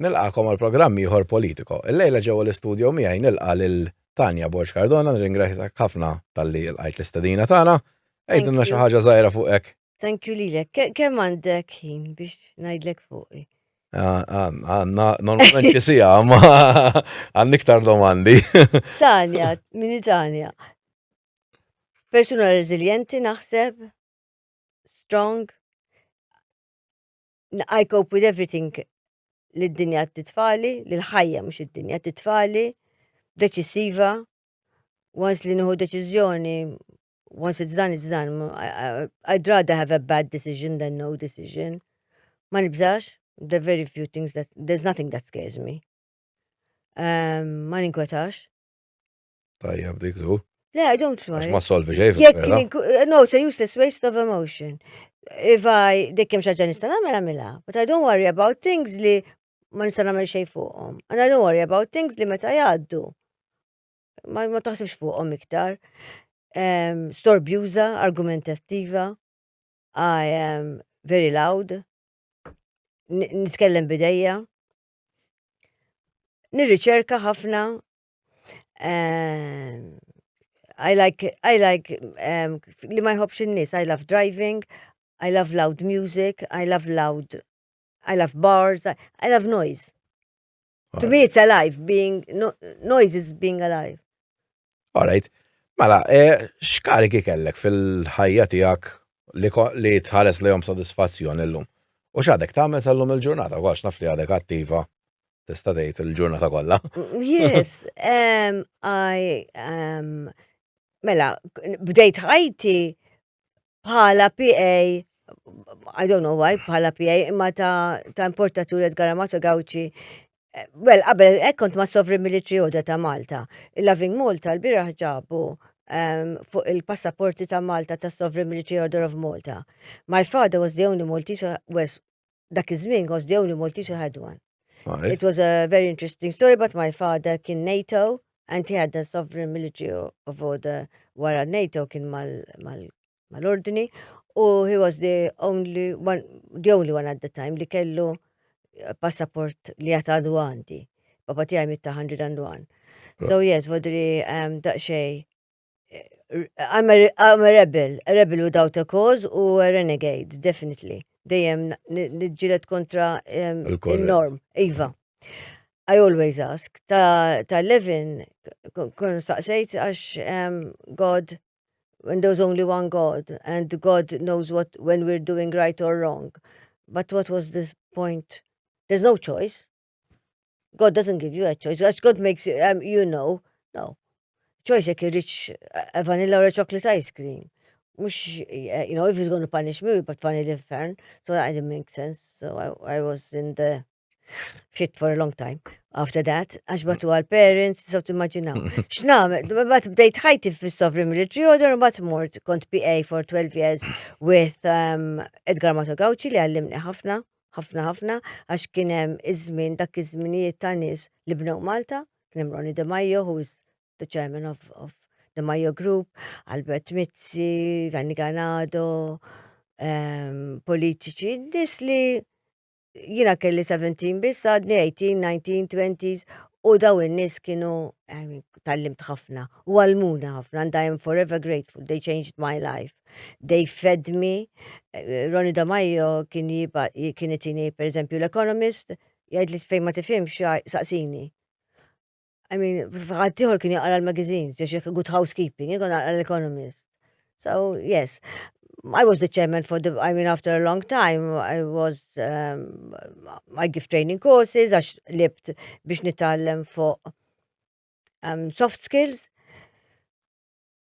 Nilqagħkom għal programm ieħor Politico. Illejla ġewwa l-istudio miegħi nilqa' lil Tanja Borg Cardona, nirringrazzjak ħafna talli lqajt l-istedina tagħna. Għidilna xi ħaġa żgħira fuqek. Thank you lilek. Kemm għandek ħin biex ngħidlek fuqi? Ah, ah, għandna normalment xi siegħa, ma għandna iktar domandi. Tanja, mini Tanja. Persuna reżiljenti naħseb, strong, I cope with everything li d-dinja titfali, li l-ħajja mhux id-dinja titfali, deċisiva, once li nieħu deċiżjoni, once it's done, it's done. I'd rather have a bad decision than no decision. Ma nibżax, there are very few things that, there's nothing that scares me. Um, ma ninkwetax. Tajjeb dik żgur. Le, I don't worry. Għax ma solvi xejn. Jekk no, it's a useless waste of emotion. If I dik kemm xaġa nista' nagħmel nagħmilha, but I don't worry about things li ma nista' nagħmel xejn fuqhom. And I don't worry about things li meta jgħaddu. Ma, ma taħsibx fuqhom iktar. Um, storbjuża, argumentattiva. I am very loud. Nitkellem bidejja. Nirriċerka ħafna I like li ma jħobbx in-nies, I love driving, I love loud music, I love loud, I love bars, I love noise. To me it's alive, being, no, noise is being alive. All right. Mela, eh, x'karigi kellek fil-ħajja tiegħek li, li tħares lejhom sodisfazzjon illum? U x'għadek tagħmel sal-lum il-ġurnata, għax naf li għadek attiva tista' tgħid il-ġurnata kollha. Yes, I mela, bdejt ħajti bħala PA, I don't know why, bħala PA, imma ta', ta importatur Edgar Amato Gauci. Well, qabel hekk kont ma' Sovereign Military Order ta' Malta. Il-Loving Malta l-bieraħ ġabu fuq il-passaporti ta' Malta ta' Sovereign Military Order of Malta. My father was the only Maltese who was dak iż-żmien was the only Maltese who had one. It was a very interesting story, but my father kien NATO and he had the sovereign military of order wara NATO kien mal-ordni u he was the only one, the only one at the time li kellu passaport li għatadu għandi. Papa tiegħi mitta 101. So yes, vodri um, daqxej I'm a, I'm a rebel, a rebel without a cause u a renegade, definitely. Dejjem niġġieled kontra il-norm. Iva. I always ask. Ta', ta Levin, kun staqsejt għax um, God, when there's only one God, and God knows what when we're doing right or wrong. But what was this point? There's no choice. God doesn't give you a choice. Għax God makes you, um, you know. No. Choice jekk irridx a vanilla or a chocolate ice cream. Mux, eh, you know, if he's going to punish me, but vanilla fern. So that didn't make sense. So I was in the shit for a long time after that. Għax batu għal parents, tisaw timmaġinaw. X'nagħmel, bat bdejt ħajti fis-Sovereign Military Order, u bat mort kont PA for 12 years with um, Edgar Mato Gauci li għallimni ħafna ħafna ħafna għax kien hemm iż-żmien dak iż-żminijiet ta' nies li bnew Malta, kien hemm Ronnie De Maio who is the chairman of, of the Maio Group, Albert Mizzi, Vanni Ganado, um, politiċi, nies li jiena kelli 17 biss, għadni 18, 19, 20s, u daw in-nies kienu I mean, tallimt ħafna u għalmuna ħafna and I am forever grateful. They changed my life. They fed me. Eh, Ronnie Damajo kien jiba kien itini per eżempju l-Economist, jgħid li fejn ma tifhimx saqsini. I mean, ħaddieħor kien jaqra l-magazines, ġex good housekeeping, jkun jaqra l-Economist. So, yes, I was the chairman for the, I mean, after a long time, I was, um, I give training courses, għax libt biex nitgħallem fuq um, soft skills.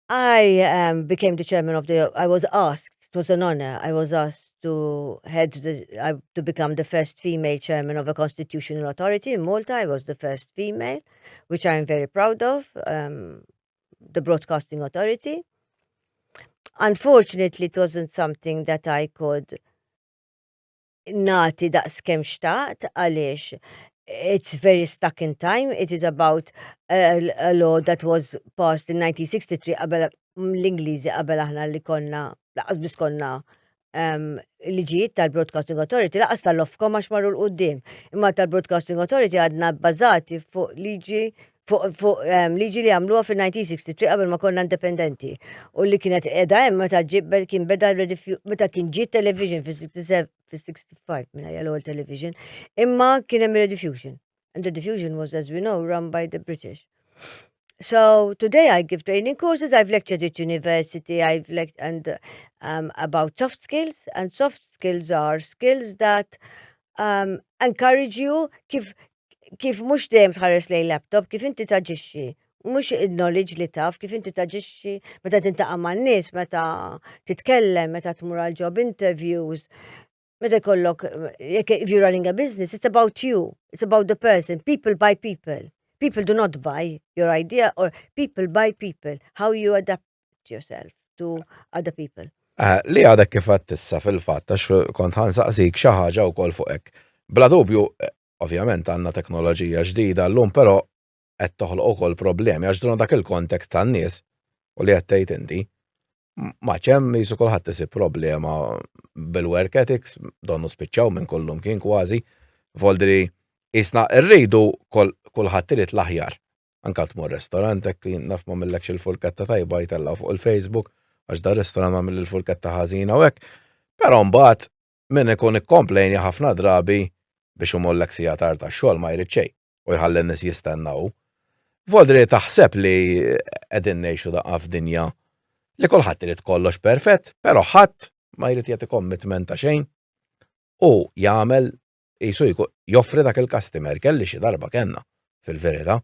I um, became the chairman of the, I was asked, it was an honor, I was asked to head the, uh, to become the first female chairman of a constitutional authority in Malta. I was the first female, which I am very proud of, um, the Broadcasting Authority. Unfortunately, it wasn't something that I could nati daqs kemm xtaqt għaliex it's very stuck in time. It is about a, a law that was passed in 1963 qabel l-Ingliżi qabel aħna li konna laqas biss konna Liġijiet tal-Broadcasting Authority, lanqas tal-Ofcom għax marru 'l quddiem, imma tal-Broadcasting Authority għadna bbażati fuq liġi fuq liġi li għamluha fil-1963 qabel ma konna indipendenti u li kienet qiegħda hemm meta kien beda meta kien ġie television fis-67 fis-65 minn l-ewwel television, imma kien hemm rediffusion. And the diffusion was, as we know, run by the British. So today I give training courses, I've lectured at university, I've lectured and about soft skills, and soft skills are skills that encourage you kif mhux dejjem tħares lejn laptop, kif inti taġixxi, mhux il-knowledge li taf, kif inti taġixxi meta tiltaqa' man-nies, meta titkellem, meta tmur għal job interviews, meta jkollok, if you're running a business, it's about you, it's about the person, people buy people. People do not buy your idea or people buy people, how you adapt yourself to other people. Li għadek kif issa fil-fatt, għax kont ħa nsaqsik xi ħaġa wkoll fuq hekk. Bla dubju, ovvjament għandna teknoloġija ġdida llum, però qed toħloq ukoll problemi għax dun dak il-contact tan-nies u li qed tgħid inti. Ma ċem jisu kulħadd isib problema bil-work ethics, donnu spiċċaw minn kullum kien kważi. Voldiri, jisna rridu kulħadd irid l-aħjar. Anka tmur restorant, hekk naf ma millekx il-furketta tajba jtella fuq il-Facebook, għax da restorant ma mill il-furketta ħażina u hekk. Però mbagħad min ikun ikkomplejni ħafna drabi biex imollek siegħa tard tax-xogħol ma jrid xejn u jħalli n-nies jistennaw. Voldri taħseb li qegħdin ngħixu daqqa f'dinja li kulħadd irid kollox perfett, però ħadd ma jrid jagħti commitment ta' xejn u jagħmel jisu joffri dak il-customer kelli xi darba kellna fil-verità.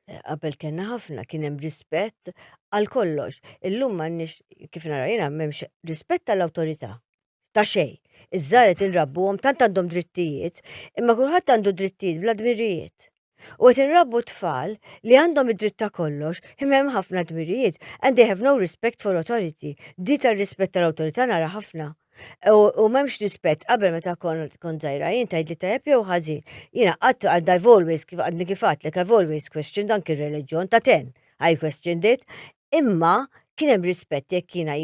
Qabel kellna ħafna, kien hemm rispett għal kollox. Illum m'għandniex, kif nara jiena, m'hemmx rispett għall-awtorità. Ta' xejn. Iż-żgħar qed inrabbuhom tant għandhom drittijiet, imma kulħadd għandu drittijiet bla dmirijiet. U qed inrabbu tfal li għandhom id-dritt ta' kollox, imma hemm ħafna dmirijiet and they have no respect for authority. Di tar-rispett tal-awtorità nara ħafna. U m'hemmx rispett. Qabel meta kont żgħira jien, tgħid li tajjeb jew ħażin. Jiena qatt għad I've always, kif għadni kif għedtlek, I've always questioned anki r-reliġjon ta' 10. I questioned it. Imma kien hemm rispett jekk jiena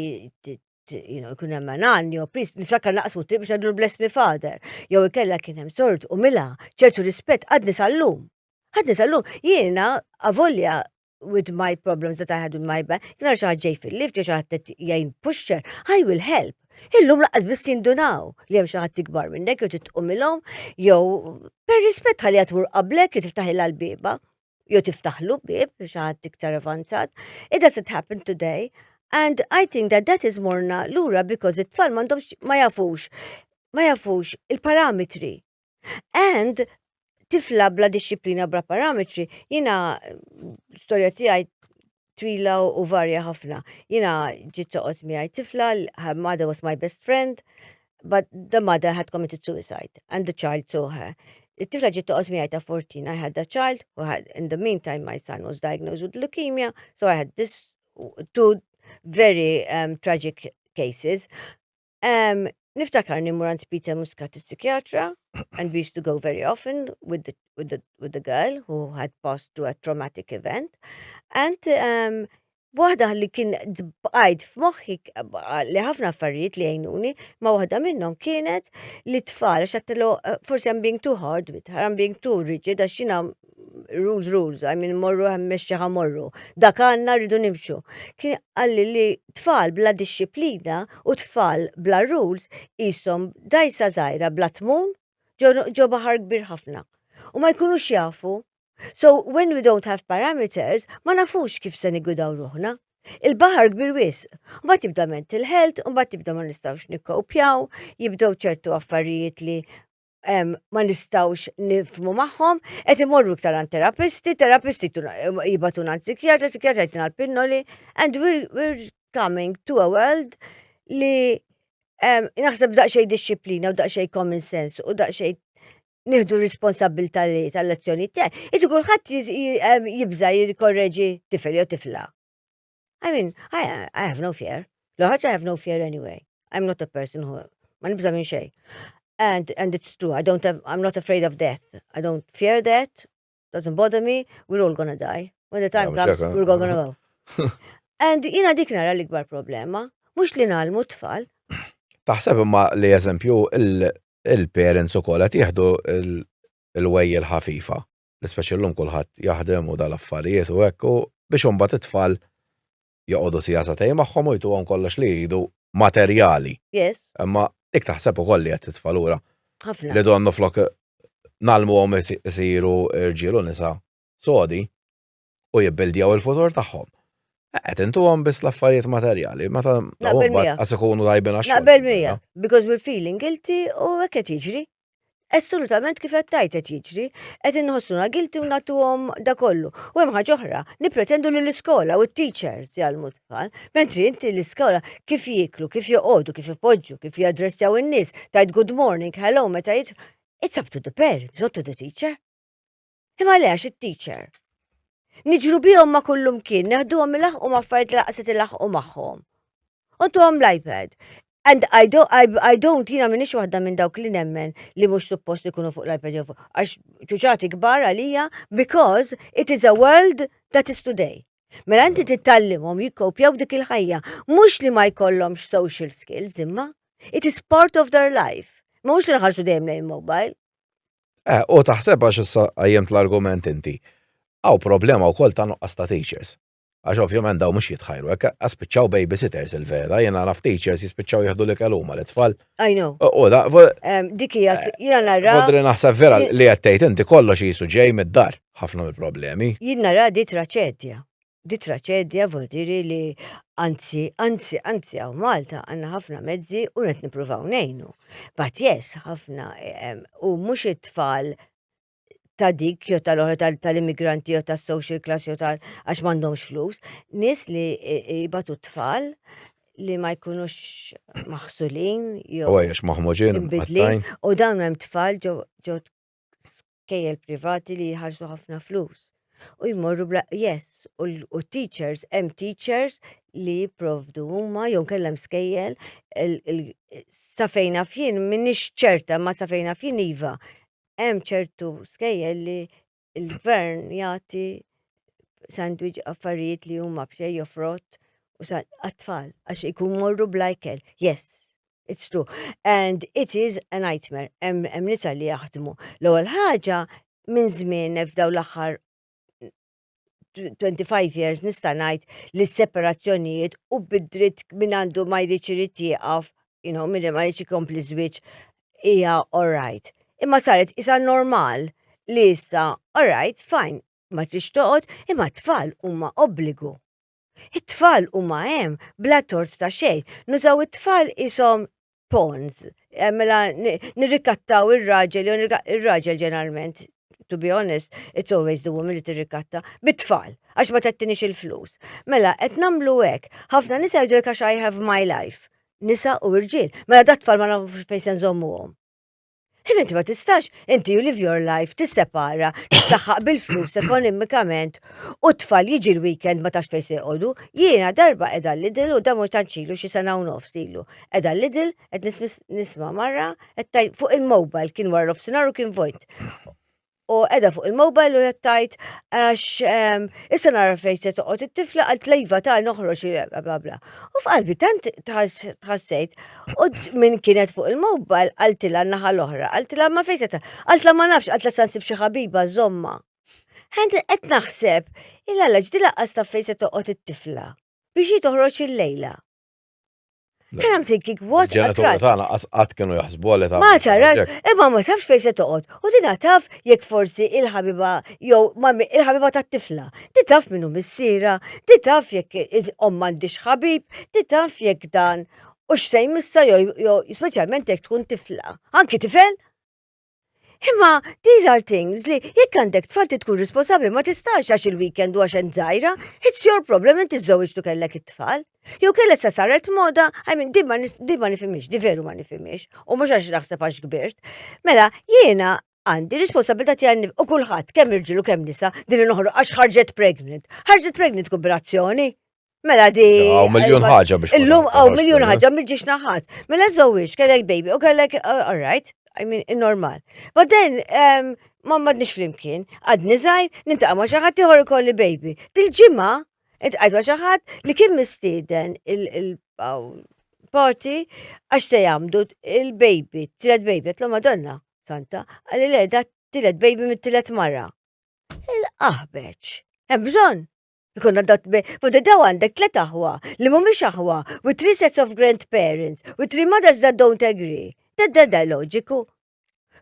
jkun hemm nun jew priest, niftakar naqsmu triq biex ngħidlu "Bless me, Father". Jew ikella kien hemm sort u mila, ċertu rispett għadni sal-lum. Għadni sal-lum. Jiena avolja with my problems that I had with my back, kien xi ħadd ġej fil-lift, jew xi ħadd qed jgħin pushchair, I will help. Illum lanqas biss jindunaw li hemm xi ħadd ikbar minnek jew titqumilhom jew per rispett ħalli tmur qablek jew tiftaħ l-bieba jew tiftaħlu bieb xi ħadd iktar avanzat. It doesn't happen today. And I think that that is morna lura because it-tfal m'għandhomx ma jafux il-parametri. And tifla bla dixxiplina, bla parametri, jiena storja tiegħi twila u varja ħafna. Jiena ġiet toqgħod miegħi tifla, her mother was my best friend, but the mother had committed suicide and the child saw her. It-tifla ġiet toqgħod miegħi ta' 14. I had a child who had, in the meantime, my son was diagnosed with leukemia, so I had this two very tragic cases. Niftakar immur għand Peter Muscat, il-psikjatra, and we used to go very often with the girl who had passed through a traumatic event. And waħda li kien bqajt f'moħħi li ħafna affarijiet li għajnuni, ma waħda minnhom kienet li tfal, għax għedtlu, forsi I'm being too hard with her, I'm being too rigid, għax jiena rules, rules, I mean, morru hemmexxi ħa morru. Dak għandna rridu nimxu. Kien qalli li tfal bla dixxiplina u tfal bla rules qishom dgħajsa żgħira bla tmun ġo baħar kbir ħafna. U ma jkunux jafu. So when we don't have parameters, ma nafux kif se niggwidaw ruħna. Il-baħar kbir wisq. U mbagħad tibda mental health, u mbagħad tibda ma nistgħux nikkopjaw, jibdew ċertu affarijiet li ma nistgħux nifhmu magħhom, qed imorru iktar għand terapisti, terapisti jibagħtuna għand psikjatra, psikjatra jtina l-pinnoli, and we're coming to a world li naħseb daqsxejn dixxiplina u daqsxejn common sense u daqsxejn nieħdu responsabbiltà li tal-lezzjoni tiegħi. Isu kulħadd jibża jikkorreġi tifel jew tifla. I mean, I have no fear. L-ħaġa, I have no fear anyway. I'm not a person who ma nibża minn xejn. And it's true, I don't have, I'm not afraid of death. I don't fear death. Doesn't bother me. We're all gonna die. When the time comes, we're all gonna go. And jiena dik nara l-ikbar problema. Mhux li ngħallmu tfal. Taħseb imma li eżempju il-parents ukoll qed jieħdu il-way il-ħafifa. L-ispeċi llum kulħadd jaħdem u dal-affarijiet u hekk u biex imbagħad it-tfal joqogħdu siegħa sagħtejn magħhom u jtuhom kollox li jridu materjali. Yes. Imma dik taħseb ukoll li qed titfa' lura. Ħafna. Li donnu flok nagħlmuhom isiru rġiel u nisa sodi u jibbildjaw il-futur tagħhom. Qed intuhom biss l-affarijiet materjali, meta għas ikunu tajbin għax. Naqbel miegħek, because we're feeling guilty u hekk qed jiġri. Assolutament kif qed tgħid qed jiġri, qed inħossuna guilty u nagħtuhom da kollu. U hemm ħaġa oħra, nippretendu li l-iskola u t-teachers jgħallmu tfal, mentri inti l-iskola kif jieklu, kif joqogħdu, kif ipoġġu, kif jaddressjaw in-nies, tgħid good morning, hello meta jidħlu. It's up to the parents, not to the teacher. Imma le għax it-teacher. Niġru bihom ma' kullumkien, neħduhom ilaħqu ma' affarijiet li laqset ilaħqu magħhom. Untuhom l-iPad. And I don't, I, I don't, jina minix waħda minn dawk li nemmen li mhux suppost ikunu fuq l-iPad jew fuq, għax ċuċati kbar għalija, because it is a world that is today. Mela inti tittallimhom jikkopjaw dik il-ħajja, mhux li ma jkollhomx social skills imma it is part of their life. Ma mhux li nħarsu dejjem lejn mobile. Eh, u taħseb għax issa qajjimt l-argument inti. Hawn problema wkoll ta' nuqqas ta' teachers. Għax ovvjament daw mhux jitħajru, hekk spiċċaw babysitters il-vera, jiena naf teachers jispiċċaw jieħdu l-ikel huma l-itfal. I know. U da, Dik hija jiena nara. Vodri naħseb vera li qed tgħid inti kollox jisu ġej mid-dar ħafna mill-problemi. Jien nara di traċedja. Di traċedja vuol li anzi, anzi, anzi hawn Malta għandna ħafna mezzi u qed nippruvaw ngħinu. But yes, ħafna u mhux it-tfal ta' dik jew tal-oħra tal-immigranti jew tas-social class jew tal għax m'għandhomx flus, nies li jibatu tfal li ma jkunux maħsulin jew U għax maħmuġin, imbidlin u dawn hemm tfal ġo skejjel privati li jħarsu ħafna flus. U jmorru bla, yes, u teachers, hemm teachers li jipprovdu huma jew kellem skejjel sa fejn naf jien m'iniex ċerta ma sa fejn naf jien iva. Hemm ċertu skejjel li l-gvern jagħti sandwich affarijiet li huma b'xejn jew frott u għat-tfal għax ikun morru bla ikel. Yes, it's true. And it is a nightmare. Hemm nisa li jaħdmu. L-ewwel ħaġa minn żmien f'daw l-aħħar 25 years nista' ngħid li s-separazzjonijiet u bid-dritt minn għandu ma jridx irid jieqaf, you know, minn ma jridx ikompli żwieġ hija alright. Imma saret isa normal li issa alright, fine, ma tridx toqgħod, imma t-tfal huma obbligu. It-tfal huma hemm bla tort ta' xejn. Nużaw it-tfal ishom pawns. Eh, mela nirrikattaw ir-raġel, jew ir-raġel ġeneralment, to be honest, it's always the woman li tirrikatta, bit-tfal, għax ma tettinix il-flus. Mela, qed nagħmlu hekk. Ħafna nisa jgħidu għax I have my life. Nisa u irġiel. Mela dat-tfal ma nafux fejn se nżommuhom. Imma inti ma tistax, inti you live your life, tissepara, titlaħħaq bil-flus ekonomikament u t-tfal jiġi l-weekend ma tafx fejn se joqogħdu. Jiena darba qiegħda Lidl u dan mhux tantx ilu xi sena u nofs ilu. Qiegħda Lidl qed nisma' marra qed tgħid fuq il-mobile kien wara nofsinhar u kien vojt. U qiegħda fuq il-mobile u qed tgħid għax ehm, issa nara fejn se toqgħod it-tifla qalt lejva ta' noħroġ bla bla bla. U f'qalbi tant tħassejt u minn kienet fuq il-mobile qaltilha n-naħa l-oħra, qaltilha ma fejn se ta' qaltilha ma nafx, qaltilha sa nsib xi ħabiba żomma. Qed naħseb, il-għala ġdi laqqas ta' fejn se toqgħod it-tifla biex hi toħroġ il-lejla. And I'm thinking, what a Ġenituri tagħna qatt kienu jaħsbu għal Ma tara, imma ma tafx fejn se toqgħod. U dina taf jekk forsi il-ħabiba jew il-ħabiba tat-tifla. Di taf minnu missiera, di taf jekk omm m'għandix ħabib, di taf jekk dan u x'se jmissa jew speċjalment jekk tkun tifla. Anki tifel? Imma these are things li jekk għandek tfal tkun responsabbli ma tistax għax il-weekend u għax hemm żgħira, it's your problem inti żżewwiġtu kellek it-tfal. Jew kellek sa saret moda, I mean, di ma nifhimhiex, di veru ma nifhimhiex, u mhux għax naħseb għax kbirt. Mela, jiena għandi responsabilità tiegħi u kulħadd kemm irġiel u kemm nisa din li noħroq għax ħarġet pregnant. Ħarġet pregnant kombinazzjoni. Mela di. Għaw miljon ħaġa biex. Illum għaw miljon ħaġa mill-ġiex naħat. Mela żewwiex kellek baby u kellek uh, all right, I mean normal. But then um, ma madniex flimkien, għadni żgħir, nintaqa' ma' xi ħadd ieħor ikolli baby. Dil-ġimgħa intqajt ma' xi ħadd li kien mistieden il party għax se jagħmdu il-baby, tielet baby, għedtlu Madonna, Santa, qalli le da tielet baby mit-tielet mara. Il-qaħbeċ. Hemm bżonn. Ikonna dat fuq daw għandek tlet aħwa li mhumiex aħwa with three sets of grandparents, with three mothers that don't agree. Da da da loġiku.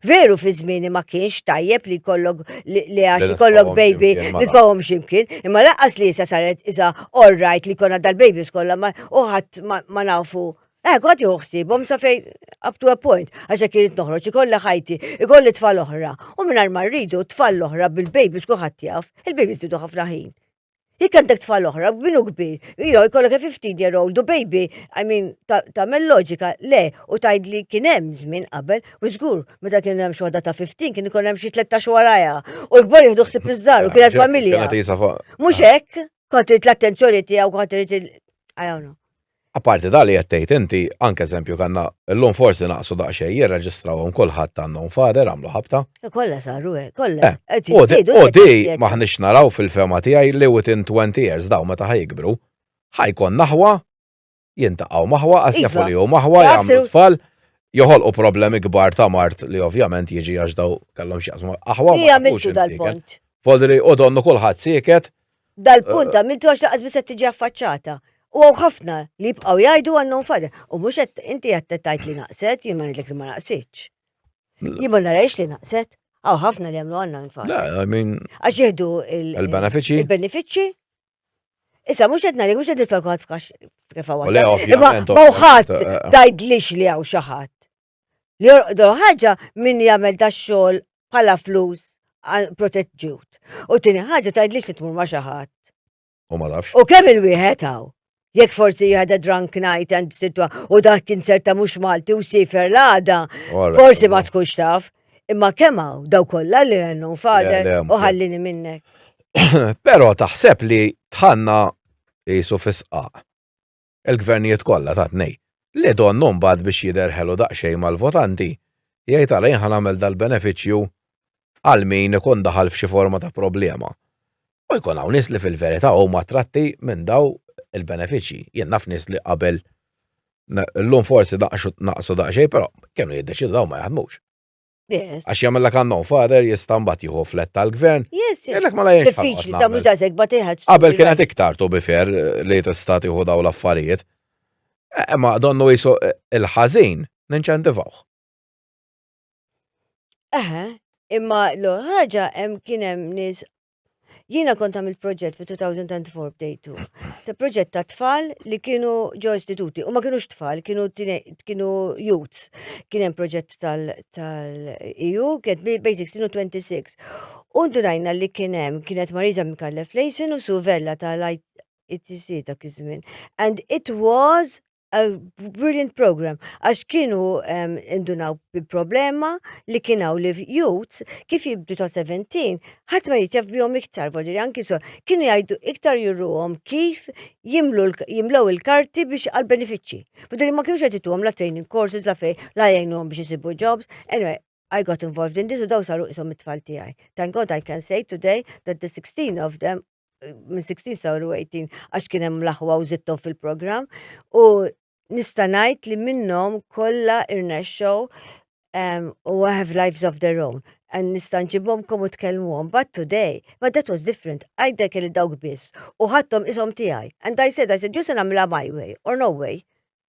Veru fi żmieni ma kienx tajjeb li jkollok li għax jkollok baby nitfgħuhom x'imkien, imma lanqas li issa saret isa all right li jkollna dal-babies kollha u ħadd ma nafu. Eh, għad jieħu ħsiebhom sa fejn up to a point, għax hekk irid noħroġ, ikolli ħajti, ikolli tfal oħra. U mingħajr ma rridu tfal oħra bil-babies kulħadd jaf, il-babies tridu ħafna ħin. Jekk għandek tfal oħra, minu kbir, you know, jkollok a 15 year old u baby, I mean, tagħmel loġika, le, u tgħid li kien hemm żmien qabel, u żgur, meta kien hemm xi waħda ta' 15 kien ikun hemm xi 13 warajha. U l-kbar jieħdu ħsieb iż-żgħar u kienet familja. Mhux hekk, kont irid l-attenzjoni tiegħu, kont irid il I don't know. Apparti da li qed tgħid inti, anke eżempju kanna llum forsi naqsu daqsxejn jirreġistrawhom kulħadd unknown father għamlu ħabta. Kollha saru hekk, kollha. Eh, u di maħniex naraw fil-fema tiegħi li within 20 years daw meta ħa jikbru, ħa jkun aħwa, jiltaqgħu m'aħwa, għax jafu iva. li huma aħwa, jagħmlu tfal, joħolqu problemi kbar ta' mard li ovvjament jiġi għax daw kellhom x'jaqsmu aħwa. Hija għamiltu dal-punt. Voldiri u donnu kulħadd sieket. Dal-punt għamiltu għax lanqas biss qed tiġi affaċċata. U hawn ħafna li jibqgħu jgħidu unknown father. U mhux qed inti qed tgħid li naqset, jien ma ngħidlek li ma naqsitx. Jien ma narajx li naqset. Hawn ħafna li jagħmlu unknown father. Le, I mean. Għax jieħdu il-benefiċċji. Il-benefiċċji. Issa mhux qed ngħidlek mhux qed nitfal kulħadd f'kax kif hawn. Le, ovvjament. Ma ħadd eh, eh. tgħidlix li hawn xi ħadd. Li jorqdu ħaġa min jagħmel da xogħol bħala flus proteġġut. U tieni ħaġa tgħidlix li tmur ma' xi ħadd. U ma nafx. U kemm il-wieħed hawn? Jekk forsi you had a drunk night and sitwa u dak kien serta mhux Malti u sifer l-għada, forsi ma tkunx taf. Imma kemm hawn daw kollha li unknown father u ħallini minnek. Però taħseb li tħanna jisu fisqaq. Il-gvernijiet kollha ta' tnej. Li donnu mbagħad biex jidher ħelu daqsxejn mal-votanti, jgħid għala jien ħa nagħmel dal-benefiċċju għal min ikun daħal f'xi forma ta' problema. U jkun hawn nies li fil-verità huma attratti minn daw il-benefiċċji. Jien naf nies li qabel llum forsi naqsu daqsxejn, però kienu jiddeċidu daw ma jaħdmux. Yes. Għax jagħmellek unknown father jista' mbagħad jieħu flat tal-gvern. Yes, yes. Jgħidlek ma la jgħix Diffiċli ta' mhux daqshekk but he Qabel kienet iktar to be fair li tista' tieħu daw l-affarijiet. Eh, ma donnu jisu eh, il-ħażin ninċentivawh. Eħe, imma l ħaġa hemm kien hemm nies Jiena kont għamilt proġett fi 2004 bdejtu. Ta' proġett ta' tfal li kienu ġo istituti u ma kienux tfal, kienu kienu youths. Kien hemm proġett tal-EU, kien basic 16 u 26. U ndunajna li kien hemm kienet Marisa Micallef Lejsen u Suvella tal-ITC dak iż-żmien. And it was a brilliant program għax kienu um, indunaw bi problema li kien hawn li youths kif jibdu ta' 17 ħadd ma jitjaf bihom iktar voldiri anki so kienu jgħidu iktar juruhom kif jimlu jimlew il-karti biex għal benefiċċji. Voldiri ma kienux qed ituhom la training courses la fej la jgħinuhom biex isibu jobs. Anyway, I got involved in this u daw saru isom it-tfal tiegħi. Thank God I can say today that the 16 of them minn 16 saru 18 għax kien hemm l-aħwa u żidthom fil-programm u nista' ngħid li minnhom kollha irnexxew um, u have lives of their own. And nista' nġibhomkom u tkellmuhom. But today, but that was different. Għajda kelli dawk biss. U ħadthom isom tiegħi. And I said, I said, you se nagħmilha my way or no way.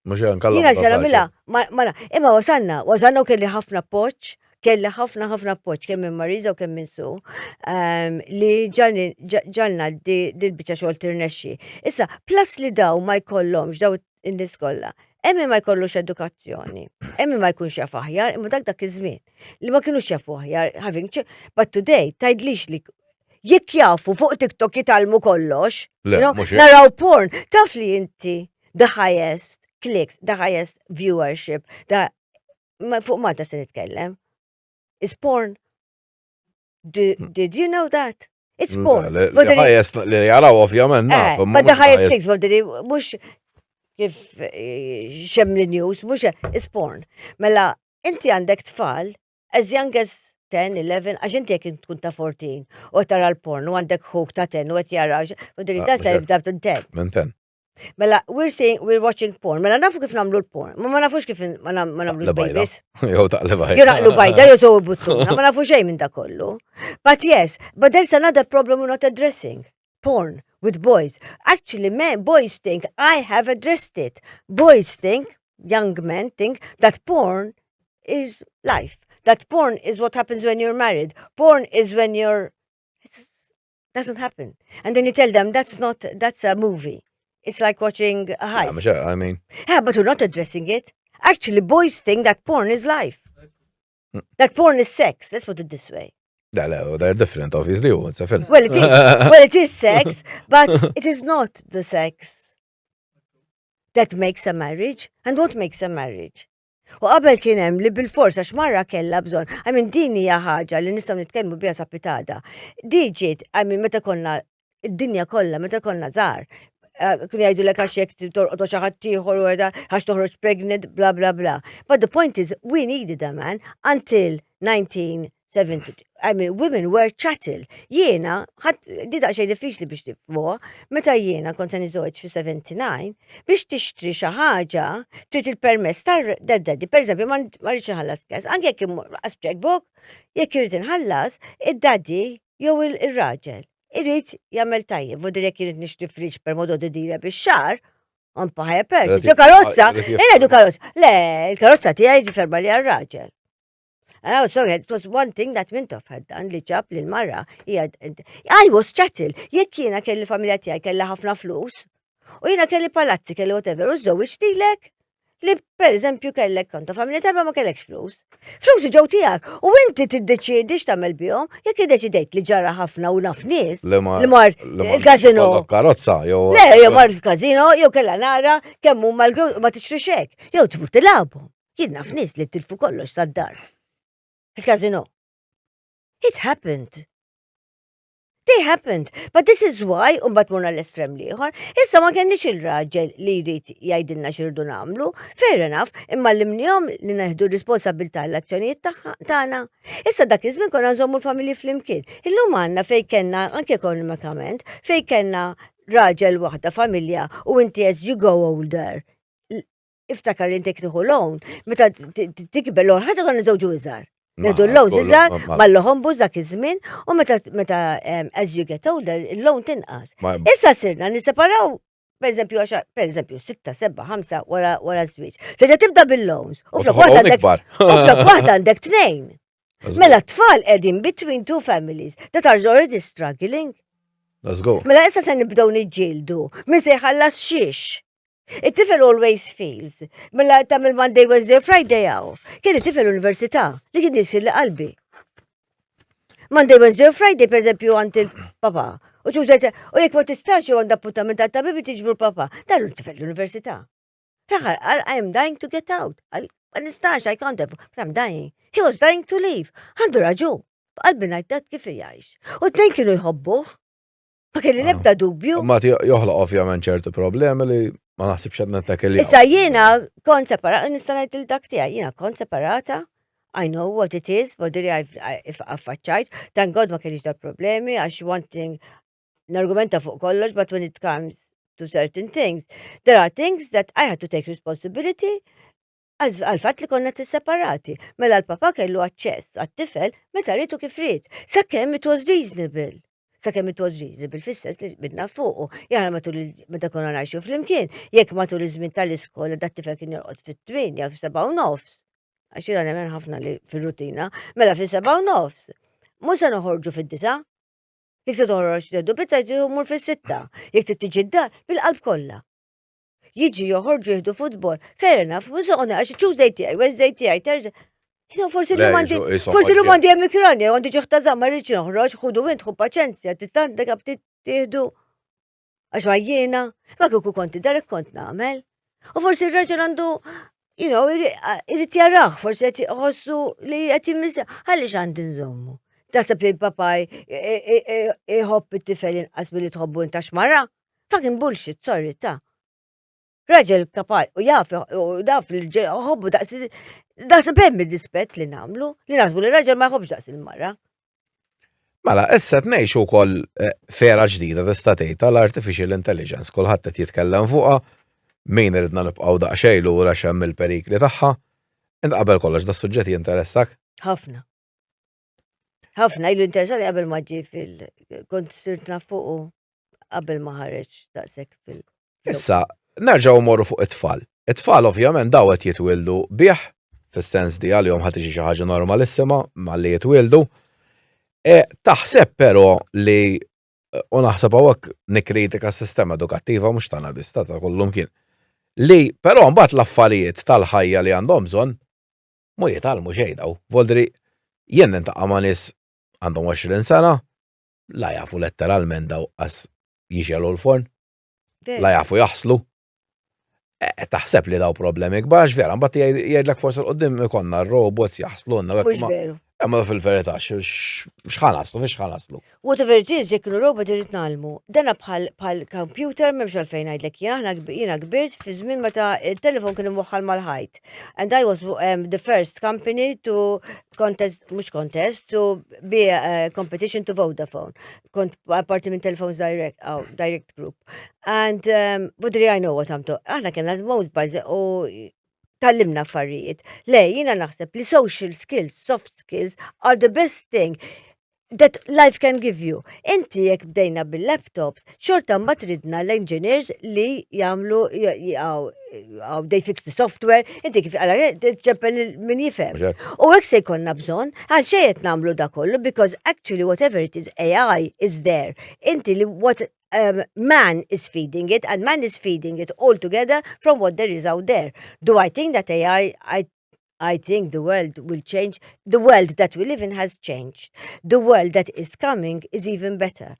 Mhux nkalla. Jiena se nagħmilha, ma imma wasalna, wasalna u kelli ħafna appoġġ, kelli ħafna ħafna appoġġ kemm minn Marisa u kemm minn Su, ehm, li ġalna dil-biċċa xogħol tirnexxi. Issa, plus li daw ma jkollhomx daw in-nies kollha. Hemm ma jkollux edukazzjoni, hemm ma jkunx jaf aħjar, imma dak dak iż-żmien li ma kinux jafu aħjar, having but today tgħidlix li jekk jafu fuq TikTok jitgħallmu kollox, naraw porn, taf li inti the highest clicks, the highest viewership, the fuq Malta se nitkellem. Is porn. Hmm. Did you know that? It's porn. The highest li jaraw ovvjament. Eh, but the highest clicks, mux kif eh, xemli news, mux is porn. Mela, inti għandek tfal, as young as 10, 11, għax inti jekk tkun ta' 14 u tara l-porn u għandek ħuk ta' 10 u qed jara, u da se jibda minn 10. Minn 10. Mela, we're seeing, we're watching porn. Mela, nafu kif namlu l-porn. Ma ma nafux kif ma namlu babies. Jew taqli bajda. Jew naqlu bajda, jew sew buttuna. Ma nafu xejn minn da kollu. But yes, but there's another problem we're not addressing. Porn with boys. Actually, men, boys think I have addressed it. Boys think, young men think, that porn is life. That porn is what happens when you're married. Porn is when you're... It's, doesn't happen. And then you tell them that's not, that's a movie. It's like watching a heist. Yeah, I mean. Yeah, but we're not addressing it. Actually, boys think that porn is life. That porn is sex. Let's put it this way. Le, le, they're different, obviously, it's a film. Well, it is. well, it is sex, but it is not the sex that makes a marriage. And what makes a marriage? U qabel kien hemm li bilfors għax mara kellha bżonn. I mean din hija ħaġa li nistgħu nitkellmu biha sa pitada. Di ġiet, I mean meta konna id-dinja kollha meta konna żgħar, eh, kienu jgħidulek għax jekk torqod ma' xi ħadd ieħor u għax toħroġ pregnant, bla bla bla. But the point is, we needed a man until 1970. I mean, women were chattel. Jiena, di daqsxejn diffiċli biex tifhmuha, meta jiena kont se niżoġ fi 79, biex tixtri xi ħaġa, trid il-permess tar-daddy. Per eżempju, ma rridx inħallas cash, anke jekk immur checkbook, jekk irid inħallas, id-daddy jew ir-raġel irid jagħmel tajjeb, vudir jekk irid nixtri fridge per modo di dire bix-xahar, on paħja purchase. Jo karozza, jgħidu karozza. Le, il-karozza tiegħi ġiferma li għal-raġel. And I was sorry, it was one thing that Mintoff had done li ġab li l-mara hija I was chattel. Jekk jiena kelli familja tiegħi kellha ħafna flus, u jiena kelli palazzi, kelli whatever, u żewġ lilek li per eżempju kellek konta familja tajba ma kellekx flus. Flus ġew tiegħek u inti tiddeċiedi x'tagħmel bihom, jekk iddeċidejt li ġara ħafna u naf nies li mar il-kazino. Karozza jew. Le, jew mar il-kazino jew kellha nara kemm huma ma tixtri xek, jew tmur tilgħabhom. Jien naf nies li tilfu kollox sad-dar. Il-kazino. It happened. They happened. But this is why, un bat morna l-estrem liħor, issa ma kenniex il-raġel li jrid jgħidilna xirdu namlu, fair enough, imma l-imnijom li neħdu responsabilta l-azzjonijiet tagħna. Issa dak iż-żmien konna nżommu l-familji flimkien. Illum għandna fej kellna anke ekonomikament, fej kellna raġel waħda familja u inti as you go older, iftakar li inti tieħu loan, meta tikber loan, ħadd konna żewġu iżgħar. Nieħdu l-loans iżgħar, mal-loħombu dak iż-żmien, u meta meta as you get older, il-loan tinqas. Issa sirna niseparaw per eżempju, għaxa, per eżempju, 6, 7, 5 wara wara żwieġ. Seġa tibda bil-loans. U flok waħda għandek u flok waħda għandek tnejn. Mela t-tfal qegħdin between two families that are already struggling. Let's go. Mela issa se nibdew niġġieldu. Min se jħallas xiex. It-tifel always feels. Mela tagħmel Monday, Wednesday, Friday għaw. Kien it-tifel università li kien jisir li qalbi. Monday, Wednesday, Friday, per eżempju, għand il-papa. U ċużet, u jekk ma tistax jew għandha appuntament għat tabib tiġbru l-papa. Dan tifel l-università. Fl-aħħar qal I am dying to get out. Ma nistax, I can't, but I'm dying. He was dying to leave. Għandu raġun. B'qalbi ngħid dat kif jgħix. U t-tnejn kienu jħobbuh. Ma kelli ah. l-ebda dubju. Ma joħloq ovvjament ċertu problemi li ma naħsibx qed nettakil. Issa jiena kont separata, nista' ngħid il-dak tiegħi, jiena kont separata, I know what it is, but diri affaċċajt, thank God ma kellix dal problemi, għax one thing nargumenta fuq kollox, but when it comes to certain things, there are things that I had to take responsibility għal fatt li konna tisseparati. Mela l-papa kellu aċċess għat-tifel meta ried u kif ried. Sakemm it was reasonable. Sakemm it was reasonable fis-sens li bidna fuqu. Jara matul meta konna ngħixu flimkien, jekk matul iż-żmien tal-iskola dat-tifel kien jorqod fit-8 jew 7:30. Għax jiena nemmen ħafna li fir-rutina, mela fis-7:30. Mhux se noħorġu fid-disa'. Jekk se toħroġ tieħdu pizza mur fis-sitta. Jekk trid tiġi d-dar bil-qalb kollha. Jiġi joħorġu jieħdu futbol. Fair enough, mhux se għax Tuesday tiegħi, Wednesday tiegħi, Thursday. You know, forsi l għandi, forsi l għandi hemm mikranja, għandi ġoħta żgħar rridx noħroġ, ħudu int, ħu paċenzja, tista' għandek aptit tieħdu. Għax għajjiena, ma kieku konti darek kont nagħmel. U forsi r-raġel għandu, you know, irid jarah, forsi qed iħossu li qed jimmissa, għaliex għandi nżommu. Taħseb li l-papaj iħobb it-tifel inqas milli tħobbu inta xmara? Fucking bullshit, sorry, ta. Raġel kapaj, u jaf, u daf li ħobbu daqs, daqs hemm il-dispett li namlu, li naħsbu li raġel ma jħobbx daqs il-mara. Mela, issa qed ngħixu wkoll f'era ġdida tista' tgħid tal-artificial intelligence, kulħadd qed jitkellem fuqha, min iridna nibqgħu daqsxejn lura x'hemm il-perikli tagħha. Int qabel kollox da suġġett jinteressak? Ħafna. Ħafna ilu interessani qabel ma ġie fil kont sirt naf fuqu qabel ma ħareġ daqshekk fil. Issa, nerġgħu morru fuq it-tfal. It-tfal ovvjament daw qed jitwildu bih, fis-sens di għalihom ħa tiġi xi ħaġa normalissima malli jitwildu. E, taħseb però li u naħseb hawnhekk nikkritika s-sistema edukattiva mhux tagħna biss ta' kullum kien. Li però mbagħad l-affarijiet tal-ħajja li għandhom bżonn mu jitgħallmu xejn daw. Voldri jien nintaqa' ma' nies għandhom 20 sena, la jafu letteralment daw qas jixelu l-forn, la jafu jaħslu. E, taħseb li daw problemi kbar, vera, mbagħad jgħidlek forsi l-qoddim ikonna robots jaħslunna. Mhux veru. Imma fil-verità, x'ħa naslu, fiex ħa naslu. Whatever it is, jekk robot irid nagħlmu. Dana bħal bħal computer m'hemmx għalfejn ngħidlek jien aħna jiena kbirt fi żmien meta il-telefon kien imwaħħal mal-ħajt. And I was the first company to contest, mhux contest, to be a competition to Vodafone. Kont parti minn Telephones Direct, oh, Direct Group. And Budri I know what I'm talking. Aħna kena mobiles u tgħallimna affarijiet. Le, jiena naħseb li social skills, soft skills are the best thing that life can give you. Inti jekk bdejna bil-laptops, xorta ma tridna l-engineers li jagħmlu għaw they fix the software, inti kif għala ċempel min jifhem. U hekk se jkollna bżonn, għal xejn qed nagħmlu da kollu because actually whatever it is AI is there. Inti li what man is feeding it and man is feeding it all together from what there is out there. Do I think that AI, I think the world will change. The world that we live in has changed. The world that is coming is even better.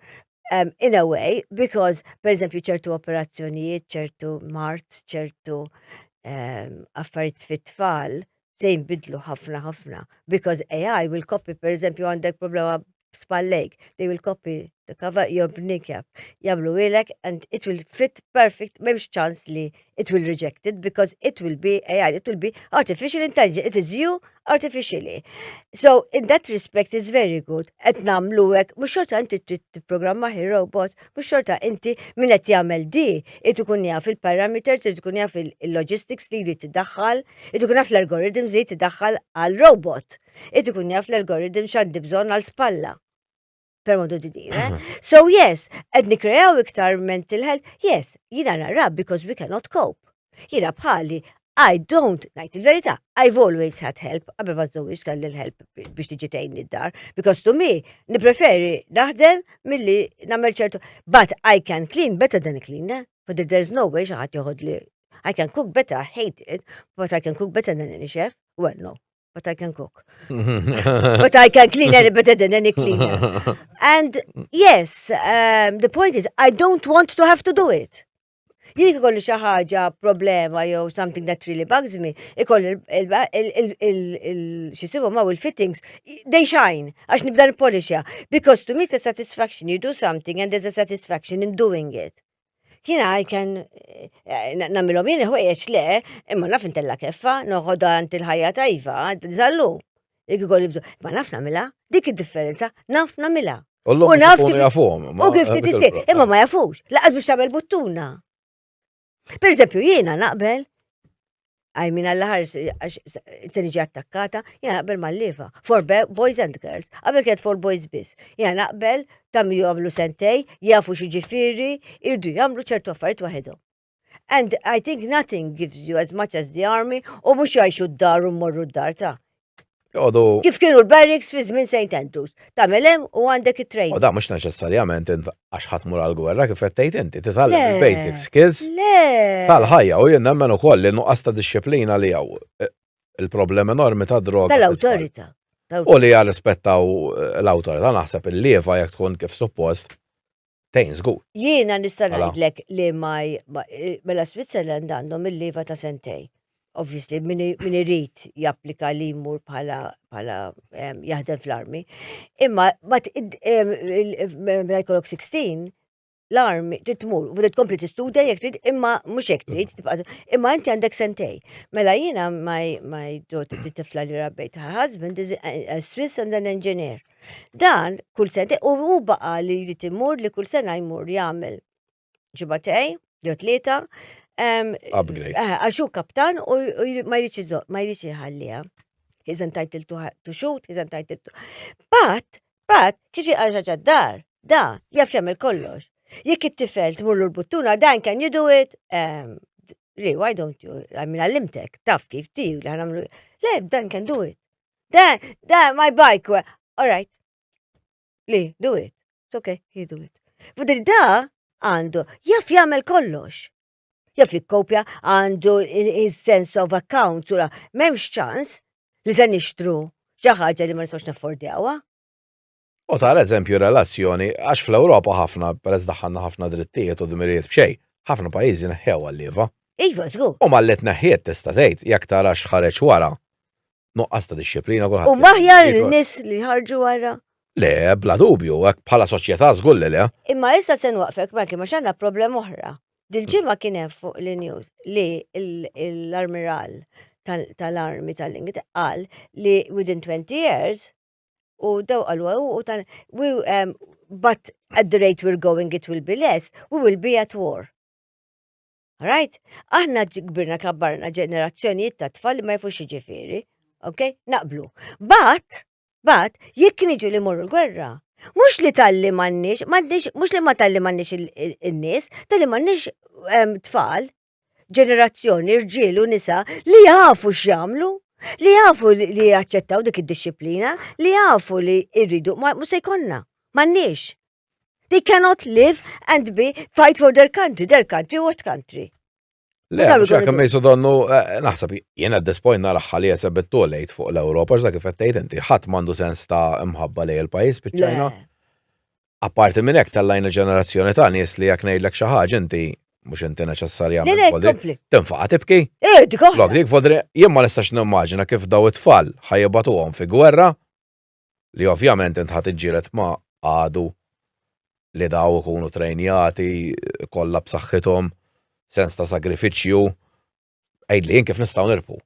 In a way, because, per eżempju, ċertu operazzjonijiet, ċertu mard, ċertu affarijiet fit-tfal se jinbidlu ħafna ħafna. Because AI will copy, per eżempju, għandek problema spallejk, they will copy the cover your kneecap, jagħmlu ilek and it will fit perfect, m'hemmx ċans li it will reject it because it will be AI, it will be artificial intelligence, it is you artificially. So in that respect it's very good. Qed nagħmlu hekk, mhux xorta inti trid tipprogramma robot, mhux xorta inti min qed jagħmel di, irid ikun jaf il-parameters, irid ikun jaf il-logistics li jrid tiddaħħal, irid ikun jaf l-algorithms li jrid tiddaħħal għal robot. Irid ikun jaf l-algorithm x'għandi bżonn għal spalla. Per modo di dire. So yes, qed nikrejaw iktar mental health, yes, jiena nara because we cannot cope. Jiena bħali, I don't, ngħid il-verità, I've always had help, qabel ma żżewwiġt kelli l-help biex tiġi tgħinni d-dar, because to me, nipreferi naħdem milli nagħmel ċertu, but I can clean better than a cleaner, but if there's no way xi ħadd joħod li, I can cook better, I hate it, but I can cook better than any chef. Well, no, but I can cook. But I can clean any better than any cleaner. And yes, the point is, I don't want to have to do it. Jien ikolli xi ħaġa problema jew something that really bugs me, ikolli x'jisimhom ma il-fittings, they shine, għax nibda npolixja. Because to me it's a satisfaction, you do something and there's a satisfaction in doing it. Jiena I can nagħmilhom jien ħwejjeġ le, imma naf intella keffa, noħodha għand il-ħajja tajva, żallu. Jekk ikolli bżonn, ma naf nagħmilha, dik id-differenza, naf nagħmilha. U naf kif jafuhom. U kif titisir, imma ma jafux, laqas biex tagħmel buttuna. Per eżempju, jiena naqbel, I mean, għalla ħares, se niġi attakkata, jiena naqbel mal-leva, for boys and girls, qabel kienet for boys biss. Jiena naqbel tam jagħmlu sentejn, jafu x'jiġifieri, irdu jagħmlu ċertu affarijiet waħedhom. And I think nothing gives you as much as the army, u mhux jgħixu d-dar u mmorru d-dar ta' Jodu. Kif kienu l-barracks fi żmien St. Andrews. Tagħmel hemm u għandek it-training. U da mhux neċessarjament għax ħadd mur għal-gwerra kif qed tgħid inti, titgħallem il-basic skills Le. tal-ħajja u jien nemmen ukoll li nuqqas ta' disċiplina li hawn il-problemi enormi ta' droga. Tal-awtorità. U li jarrispettaw l-awtorità naħseb il-lieva jekk tkun kif suppost tgħin żgur. Jiena nista' ngħidlek li maj mela Switzerland għandhom il-lieva ta' sentejn. Obviously, min irid japplika li jmur bħala jaħdem fl-army. Imma but mela jkollok 16. L-armi trid tmur, u tkompli tistudja jekk trid, imma mhux jekk trid, tibqa' imma inti għandek sentej. Mela jiena my, my daughter, di tifla li rabbejt, her husband is a, a Swiss and an engineer. Dan kull sentej, u hu baqa' li jrid imur li kull sena jmur jagħmel ġimagħtej, jew tlieta. Upgrade. Eh, għax hu kaptan u ma jridx ma jridx iħalliha. He's entitled to, to shoot, he's entitled to. But, but, kif jaqqa ħaġa d-dar, da, jaf jagħmel kollox. Jekk it-tifel tmurlu l-buttuna, dan can you do it? Um, Li, why don't you? I mean, għallimtek, taf kif ti, li għanamlu. Le, dan can do it. Dan, dan, my bike. All right. Li, do it. It's okay, he do it. Fudil da għandu, jaf jagħmel kollox. Jaf jikkopja, għandu his sense of accounts, u m'hemmx ċans li se nixtru xi ħaġa li ma nistgħux naffordjawha. U tara eżempju relazzjoni, għax fl-Ewropa ħafna, peress daħħalna ħafna drittijiet u dmirijiet b'xejn, ħafna pajjiżi neħħew għal-lieva. Iva, żgur. U malli tneħħiet tista' tgħid jekk tara x'ħareġ wara, nuqqas ta' dixxiplina kulħadd. U maħjar nies li ħarġu wara. Le, bla dubju, hekk bħala soċjetà żgur li le. Imma issa se nwaqfek Malki ma xanna problem oħra. Dil-ġimgħa kien hemm fuq l-news li l-armiral tal-armi tal-Ingilterra qal li within 20 years u daw qalu u tal we um, but at the rate we're going it will be less, we will be at war. Right? Aħna kbirna kabbarna ġenerazzjonijiet ta' tfal li ma jafux jiġifieri. Ok? Naqblu. But, but, jekk niġu li morru l-gwerra, mhux li talli m'għandniex, m'għandniex, mhux li ma talli m'għandniex in-nies, talli m'għandniex ehm, tfal, ġenerazzjoni, rġiel u nisa li jafu x'jagħmlu, li jafu li jaċċettaw dik id-disciplina, li jafu li jridu, ma mhux se jkollna, m'għandniex. They cannot live and be fight for their country. Their country, what country? Le, mhux hekk imma jisu donnu, eh, naħseb jien at this point naraħħa li jeseb it-tolejt fuq l-Ewropa x'dak kif qed tgħid inti ħadd m'għandu sens ta' imħabba lejn il-pajjiż biċċajna. Apparti minn hekk tellajna ġenerazzjoni ta' nies li jekk ngħidlek xi ħaġa inti mhux inti neċessarjament tinfaqa' tibki. Eh, dik oħra. Dik vodri jien ma nistax nimmaġina kif daw it-tfal ħajibatuhom fi gwerra li ovvjament int ħa tiġġieled ma' għadu li daw ikunu trejnjati, kollha b'saħħithom, sens ta' sagrifiċċju. Għidli jien kif nistgħu nirbħu.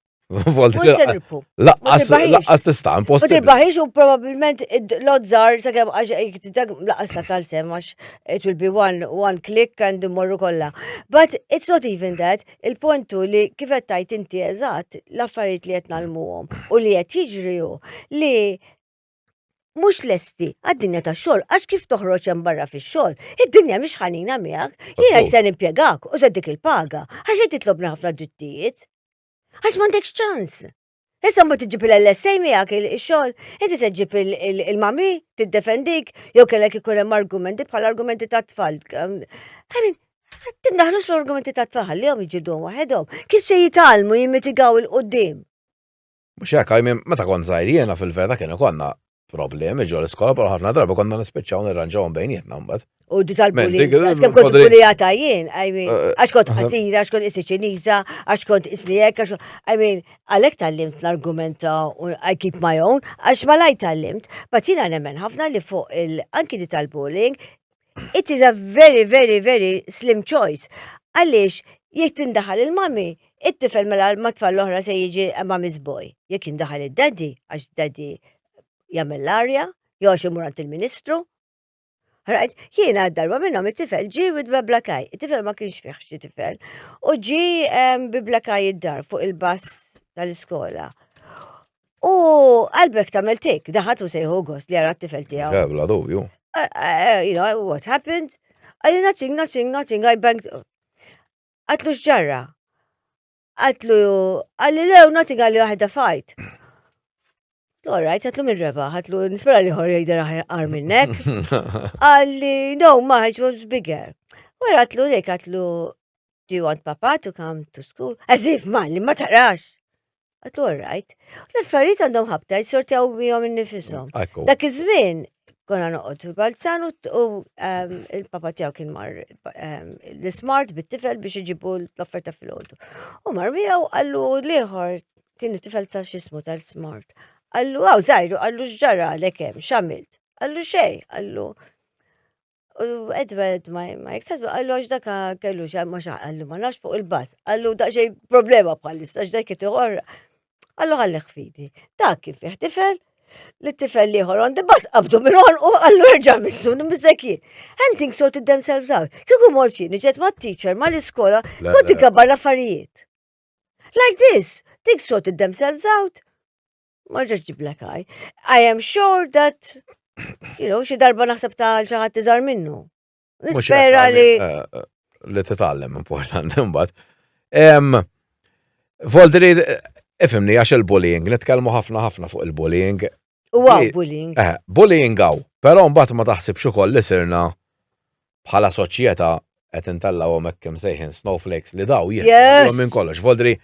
Laqqas tista' impossibbli. Ma tirbaħix u probabbilment l-ozzar sakemm għax dak laqqas ta' tal-sem għax it will be one, one click and immorru kollha. But it's not even that. Il-punt hu li kif qed tgħid inti eżatt l-affarijiet li qed nagħlmuhom u li qed jiġri hu li mhux lesti għad-dinja tax-xogħol għax kif toħroġ hemm barra fix-xogħol, id-dinja mhix ħanina miegħek. Jiena se nimpjegak u se dik il-paga għax qed titlobna ħafna drittijiet. Għax m'għandekx ċans. Issa mbagħad iġġib il-LSA miegħek il-xogħol, inti se ġġib il-mami tiddefendik, jew kellek ikun hemm argumenti bħal argumenti ta' tfal. I mean, tindaħlux l-argumenti ta' tfal ħallihom jiġġielduhom waħedhom. Kif se jitgħallmu jimmitigaw il-qudiem? Mhux hekk, I mean, meta kont żgħir jiena fil-verità kien ikollna problemi ġo l-iskola, però ħafna drabi konna nispiċċaw nirranġawhom bejnietna mbagħad. U di tal-bullying, għax kemm kont bullijata jien, I mean, eh, għax kont eh. qasira, għax kont isni ċiniża, għax kont isni hekk, għax I mean, għalhekk tgħallimt l-argumenta u I keep my own, għax malaj tgħallimt. But jiena nemmen ħafna li fuq il anki di tal-bullying, it is a very, very, very slim choice. Għaliex, jekk tindaħal il-mami, it-tifel mela ma tfal l-oħra se jiġi mommy's boy. Jekk jindaħal id-daddy, għax daddy jagħmel l-arja, jew għax imur għand il-ministru. Right? Jiena darba minnhom it-tifel ġie with black eye. It-tifel ma kienx fih xi tifel. U ġie bi black eye id-dar fuq il-bus tal-iskola. U qalbek tagħmel tik, daħat u sejħu gost li jara t-tifel tiegħu. Bla dubju. Eh, eh, you know, what happened? Għalli nothing, nothing, nothing, I banged. Għatlu xġarra. Għatlu, għalli lew, nothing għalli waħda fight. All right, għatlu minn reba, għatlu nispera li ħor jgħider għar minnek. Għalli, no, ma, it was bigger. Wara għatlu lek, għatlu, do you want papa to come to school? As if, ma, li ma tarax. Għatlu, all right. L-affarijiet għandhom ħabta, jissortjaw bihom innifisom. Dak iż-żmien konna noqgħod fil-balzan u ehm, il-papa tiegħu kien mar ehm, l-smart bit-tifel biex iġibu l-offerta fil-ħodu. U mar miegħu qallu l-ieħor kien it-tifel ta' xismu tal-smart. Qallu għaw żgħiru, qallu x'ġara lek hemm, x'għamilt? Qallu xejn, qallu. U Edward, my, my ex-husband, qallu għax daka kellu xa ma xa, qallu ma nafx fuq il-bus, qallu daqsxejn problema bħalissa għax dak iħorra. Qallu ħallih fidi. Dak kif fih tifel, li tifel liħor on the bus qabdu minn u qallu erġa' missu nimissek jien. And things sorted themselves out. Kieku mort jien, ġet ma' teacher, ma' l-iskola, kont ikabbar l-affarijiet. Like this, things sorted themselves out. Ma ġax ġib black eye. I am sure that, you know, xi darba naħseb ta' xi ħadd iżgħar minnu. Nispera li. Eh, eh, li titgħallem importanti mbagħad. Voldri, ifimni għax il-bullying, nitkellmu ħafna ħafna fuq il-bullying. U għaw bullying. Eh, bullying għaw, pero mbagħad ma taħsibx ukoll li sirna bħala soċjetà qed intellgħuhom hekk imsejħin snowflakes li daw jieħdu minn kollox. Voldri,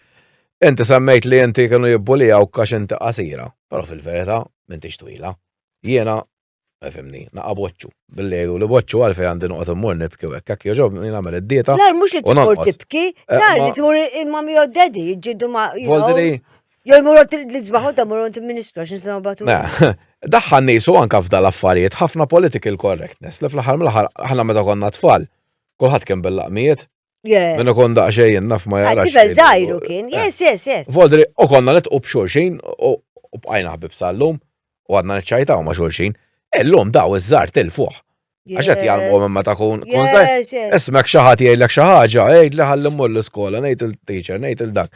inti semmejt li inti kienu jibbulijawk għax inti qasira, però fil-verità m'intix twila. Jiena fimni, naqa boċċu. Billi jgħidu li boċċu għalfej għandi noqgħod immur nibki u hekk hekk jogħġobni nagħmel id-dieta. Lar mhux li tmur tibki, eh, lar li tmur il-mami u daddy jiġġieldu ma' Voldri, Jew jmur li ġbaħu ta' mur il-ministru għax nistgħu batu. Daħħal nisu anka f'dal affarijiet ħafna political correctness li fl-aħħar mill-aħħar aħna meta konna tfal, kulħadd kien bil-laqmijiet. Minn ikun daqsxejn naf ma jarax. Tifel żgħiru kien, eh. yes, yes, yes. Voldri, u konna nitqu b'xulxin u bqajna ħbib sal-lum u għadna niċċajtaw ma' xulxin. Illum daw iż-żgħar tilfuh. Għax qed jgħallmuhom imma ta' kun Ismek xi ħadd jgħidlek xi ħaġa, għid li ħalli mmur l-iskola, ngħid il-teacher, ngħid il-dak,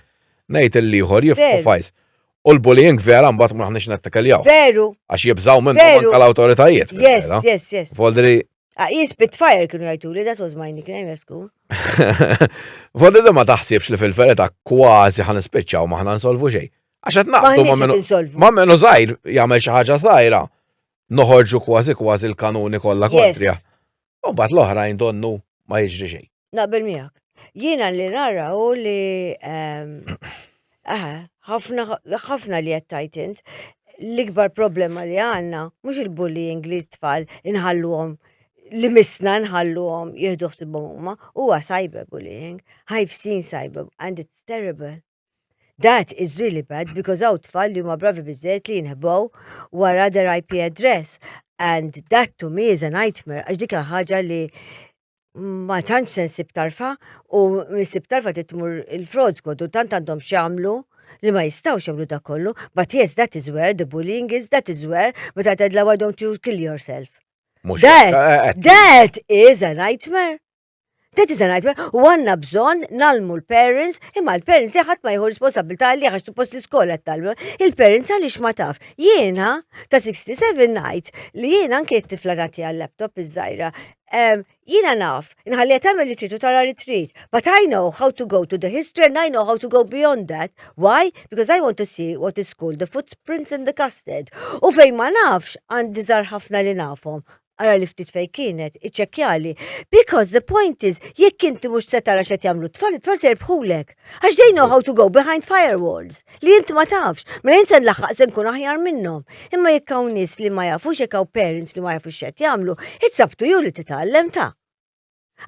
ngħid il-ieħor jifqu fajs. U l-bullying vera mbagħad ma aħniex nettekeljaw. Veru. Għax jibżaw minn anke l-awtoritajiet. Yes, yes, yes. Voldri. Ah, jien Spitfire kienu jgħiduli, that was my nickname at school. Voldri li ma taħsibx li fil-verità kważi ħan nispiċċaw ma ħna nsolvu xejn. Għax qed naqdu ma minnu ma minnu żgħir jagħmel xi ħaġa żgħira. Noħorġu kważi kważi l-kanuni kollha kontrija. U bat l-oħrajn donnu ma jiġri xejn. Naqbel miegħek. Jiena li nara u li ehm, ħafna ħafna li qed tajt int, l-ikbar problema li għandna mhux il-bullying li t-tfal inħalluhom li misna nħalluhom jieħdu ħsibhom huma, huwa cyberbullying. I've seen cyber and it's terrible. That is really bad because hawn tfal li huma bravi biżżejjed li jinħbow wara their IP address. And that to me is a nightmare għax dik ħaġa li ma tantx se nsib tarfa u nsib tarfa trid tmur il-fraud squad u tant għandhom x'jagħmlu li ma jistgħux jagħmlu dak kollu. But yes, that is where the bullying is, that is where meta tgħidla why don't you kill yourself. That, eh, eh, that is a nightmare. That is a nightmare. U għanna bżon nalmu l-parents, imma l-parents li ħadd ma jieħu responsabilità li għax suppost l-iskola talmu. Il-parents għaliex ma taf. Jiena ta' 67 night li jiena anke t-tifla nagħti għal-laptop iż-żgħira. Jiena naf, nħalliha tagħmel li trid u tara li trid. But I know how to go to the history and I know how to go beyond that. Why? Because I want to see what is called the footprints in the custard. U fejn ma nafx, għandi żgħar ħafna li nafhom. Ara li ftit fej kienet, iċċekkjali. Because the point is, jekk inti mhux se tara x'qed jagħmlu t-tfal, it-tfal se jirbħulek. Għax they know how to go behind firewalls li inti ma tafx. Mela jien se nlaħħaq se nkun aħjar minnhom. Imma jekk hawn nies li ma jafux, jekk hawn parents li ma jafux x'qed jagħmlu, it's up to you li titgħallem ta'.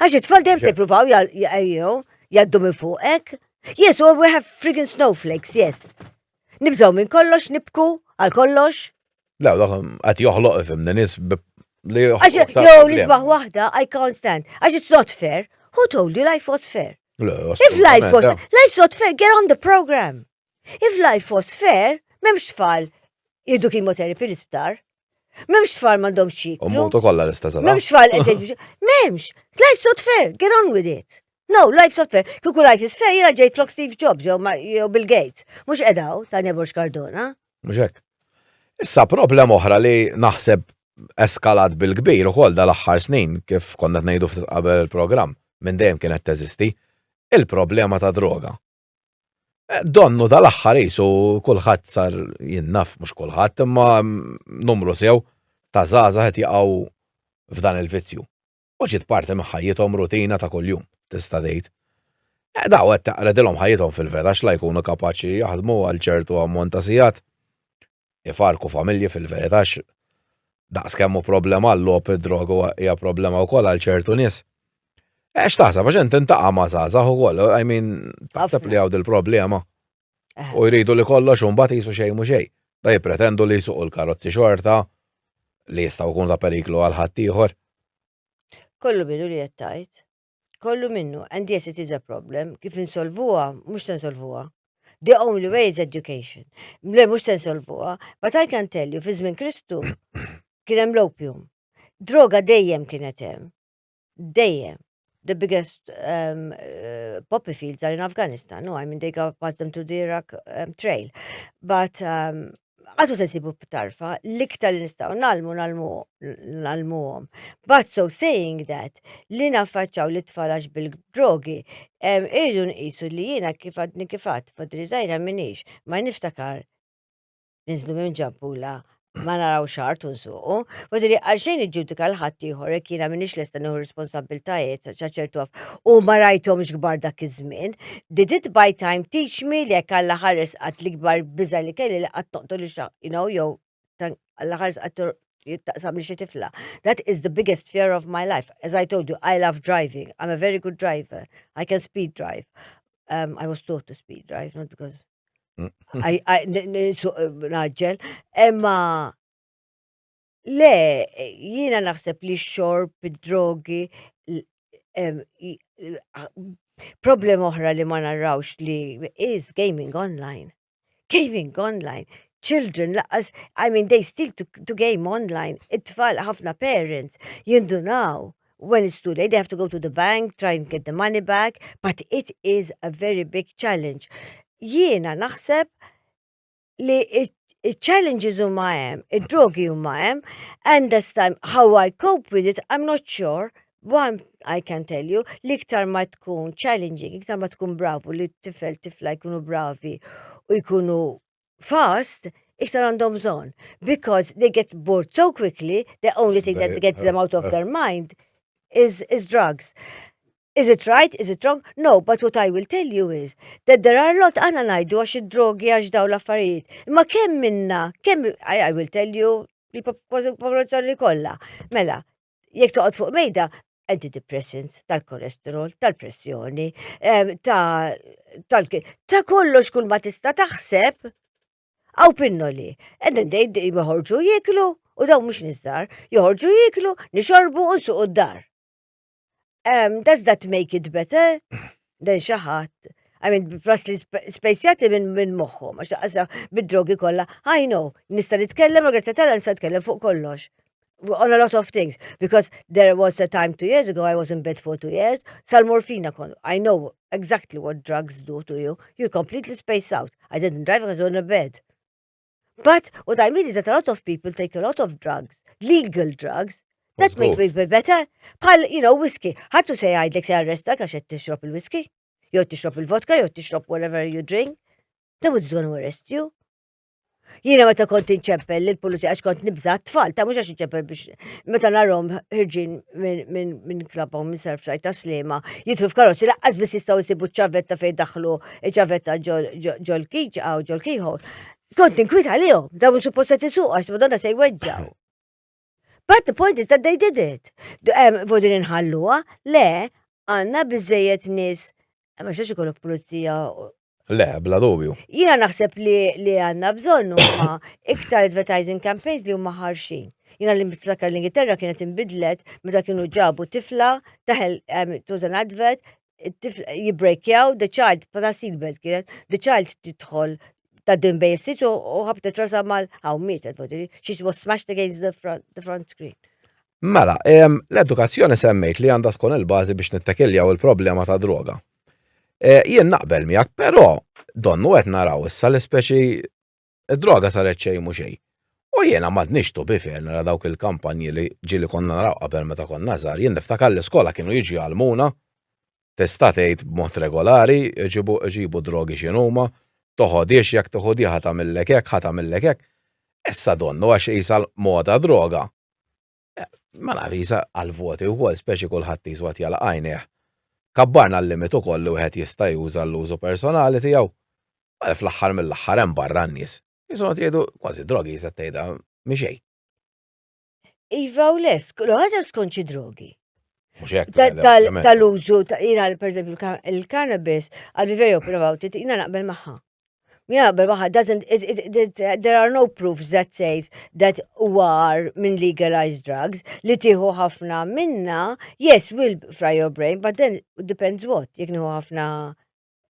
Għax it-tfal dejjem se jippruvaw jgħaddu minn fuqek. Yes, well, we have friggin' snowflakes, yes. Nibżgħu minn kollox, nibku għal kollox. La, dak qed joħloq ifhimni nies li Għax jew nisbaħ waħda, I can't stand. Għax it's not fair. Who told you life was fair? If life was life's not fair, get on the program. If life was fair, m'hemmx tfal jiddu chemotherapy l-isptar. M'hemmx tfal m'għandhomx xiklu. U mutu kollha l-istess. M'hemmx tfal qed M'hemmx. Life's not fair, get on with it. No, life's not fair. Kieku life is fair, jiena ġejt flok Steve Jobs jew Bill Gates. Mhux qedaw ta' Borg Cardona. Mhux hekk. Issa problema oħra li naħseb eskalat bil-kbir ukoll dal-aħħar snin kif konna ngħidu ftit qabel il-programm minn dejjem kienet teżisti, il-problema ta' droga. Eh, donnu dal-aħħar jisu kulħadd sar jinnaf mhux kulħadd imma numru sew ta' żgħażagħ qed jaqgħu f'dan il-vizzju. U ġiet parti minn ħajjithom rutina ta' kuljum, tista' tgħid. Eh, daw qed taqredilhom ħajjithom fil-vera la jkunu kapaċi jaħdmu għal ċertu ammont ta' sigħat. Ifarku familji fil-verità daqs kemm hu problema l-logħob id-droga hija problema wkoll għal ċertu nies. Eh, x'taħseb għax inti intaqa' ma' żgħażagħ ukoll, I mean, taħseb li hawn il-problema. Eh. U jridu li kollox u mbagħad jisu xejn mhu xejn. Da jippretendu li jsuqu l-karozzi xorta li jistgħu jkunu ta' periklu għal ħaddieħor. Kollu minnu li qed tgħid. Kollu minnu. And yes, it is a problem. Kif insolvuha, mhux se nsolvuha. The only way is education. Le mhux se nsolvuha, but I can tell you fi żmien Kristu kien hemm l-opium. Droga dejjem kienet hemm. Dejjem. The biggest poppy fields are in Afghanistan. No, I mean they got passed them to the Iraq trail. But għadu se nsibu tarfa, l-iktar li nistgħu nagħlmu nagħlmuhom. But so saying that, li naffaċċaw li tfal għax bil-drogi, irridu nqisu li jiena kif għadni kif għad, fadri żgħira minix, ma niftakar ninżlu minn ġampula ma naraw xart u nsuqu. Voldiri, għalxejn iġġudika l-ħadd ieħor jekk jiena m'iniex lesta nieħu responsabbiltajiet sa ċertu għaf u ma rajthomx kbar dak iż-żmien. Did it by time teach me li jekk Alla ħares qatt l-ikbar biża' li kelli li qatt noqtol li you know, jew Alla ħares qatt jittaqsam li xi tifla. That is the biggest fear of my life. As I told you, I love driving. I'm a very good driver. I can speed drive. I was taught to speed drive, not because naġġel. Imma le, jiena naħseb li x-xorb, id-drogi, problema oħra li ma narawx li is gaming online. Gaming online. Children, lanqas, I mean, they still to game online. It-tfal, ħafna parents, jindunaw when it's too late, they have to go to the bank, try and get the money back, but it is a very big challenge. Jiena naħseb li il-challenges huma hemm, id-drogi huma hemm, and this time how I cope with it, I'm not sure. One I can tell you, li iktar ma tkun challenging, iktar ma tkun bravu, li t-tifel tifla jkunu bravi u jkunu fast, iktar għandhom bżonn. Because they get bored so quickly, the only thing that gets them out of their mind is drugs. Is it right? Is it wrong? No, but what I will tell you is that there are a lot aħna ngħidu għax id-drogi għax daw l-affarijiet. Imma kemm minna, kemm, I will tell you, kważi popolazzjoni kollha. Mela, jekk toqgħod fuq mejda, antidepressants, tal-kolesterol, tal-pressjoni, ta' kollox kull ma tista' taħseb, għaw pinnoli. And then they joħorġu jieklu, u daw mhux niżdar, joħorġu jieklu, nixorbu u nsuqu d-dar. Does that make it better? Then xi ħadd. I mean, pras li spejsjati minn moħħom, għax għasa bid-drogi kollha. I know, nista' nitkellem, ma grazzja tal nista' nitkellem fuq kollox. On a lot of things. Because there was a time 2 years ago, I was in bed for 2 years, sal-morfina kon. I know exactly what drugs do to you. You're completely spaced out. I didn't drive because I was in a bed. But what I mean is that a lot of people take a lot of drugs, legal drugs, that make me better. Bħal, whiskey. Ħadd se jgħidlek se arrestak għax qed tixrob il-whiskey. Jew tixrob il-vodka, jew tixrob whatever you drink. Nobody's gonna arrest you. Jiena meta kont inċempel lill-pulizija għax kont nibża tfal, ta' mhux għax inċempel biex meta narhom ħirġin minn club u minn Surfside ta' Sliema, jidħlu f'karozzi lanqas biss jistgħu jsibu ċavetta fejn daħlu ċavetta ġol-keyhole ġol-keyhole. Kont ninkwieta għalihom, dawn suppost qed isuq għax madonna se jweġġaw. But the point is that they did it. Vodin inħalluha, le, għandna biżejjed nies, ma xax ikollok pulizija. Le, bla dubju. Jiena naħseb li għandna bżonn huma iktar advertising campaigns li huma ħarxin. Jiena li niftakar l-Ingilterra kienet inbidlet meta kienu ġabu tifla taħel it was an advert jibbrejkjaw the child, bħala seatbelt kienet, the child tidħol ta' din bej is-sit u ħabtet rasha mal hawn mietet, she was smashed against the front screen. Mela, l-edukazzjoni semmejt li għandha tkun il-bażi biex nittakiljaw il-problema ta' droga. Jien naqbel miegħek, però donnu qed naraw issa li speċi id-droga saret xejn mhu xejn. U jiena m'għadniex to be fair nara dawk il-kampanji li ġieli konna naraw qabel meta konna żgħar. Jien niftakar l-iskola kienu jiġu jgħallmuna tista' tgħid b'mod regolari, iġibu drogi x'inhuma, toħodix jekk toħodija ħa tagħmillek hekk, ħa tagħmillek hekk. Issa donnu għax qisha moda droga. Ma naf qisha għal-voti wkoll, speċi kulħadd jiswa jagħlaq għajnejh. Kabbarna l-limit ukoll li wieħed jista' juża l-użu personali tiegħu. Fl-aħħar mill-aħħar hemm barra n-nies. Jisma' jgħidu kważi drogi jista' tgħidha mhi xejn. Iva u les, ħaġa skont xi drogi. Mhux hekk. Le, Tal-użu, jiena per eżempju il-cannabis, I'll be very open about it, jiena naqbel magħha. Jaqbel waħda doesn't it, it, it, there are no proofs that says that war minn legalized drugs li tieħu ħafna minna, yes, will fry your brain, but then depends what. Jekk nieħu ħafna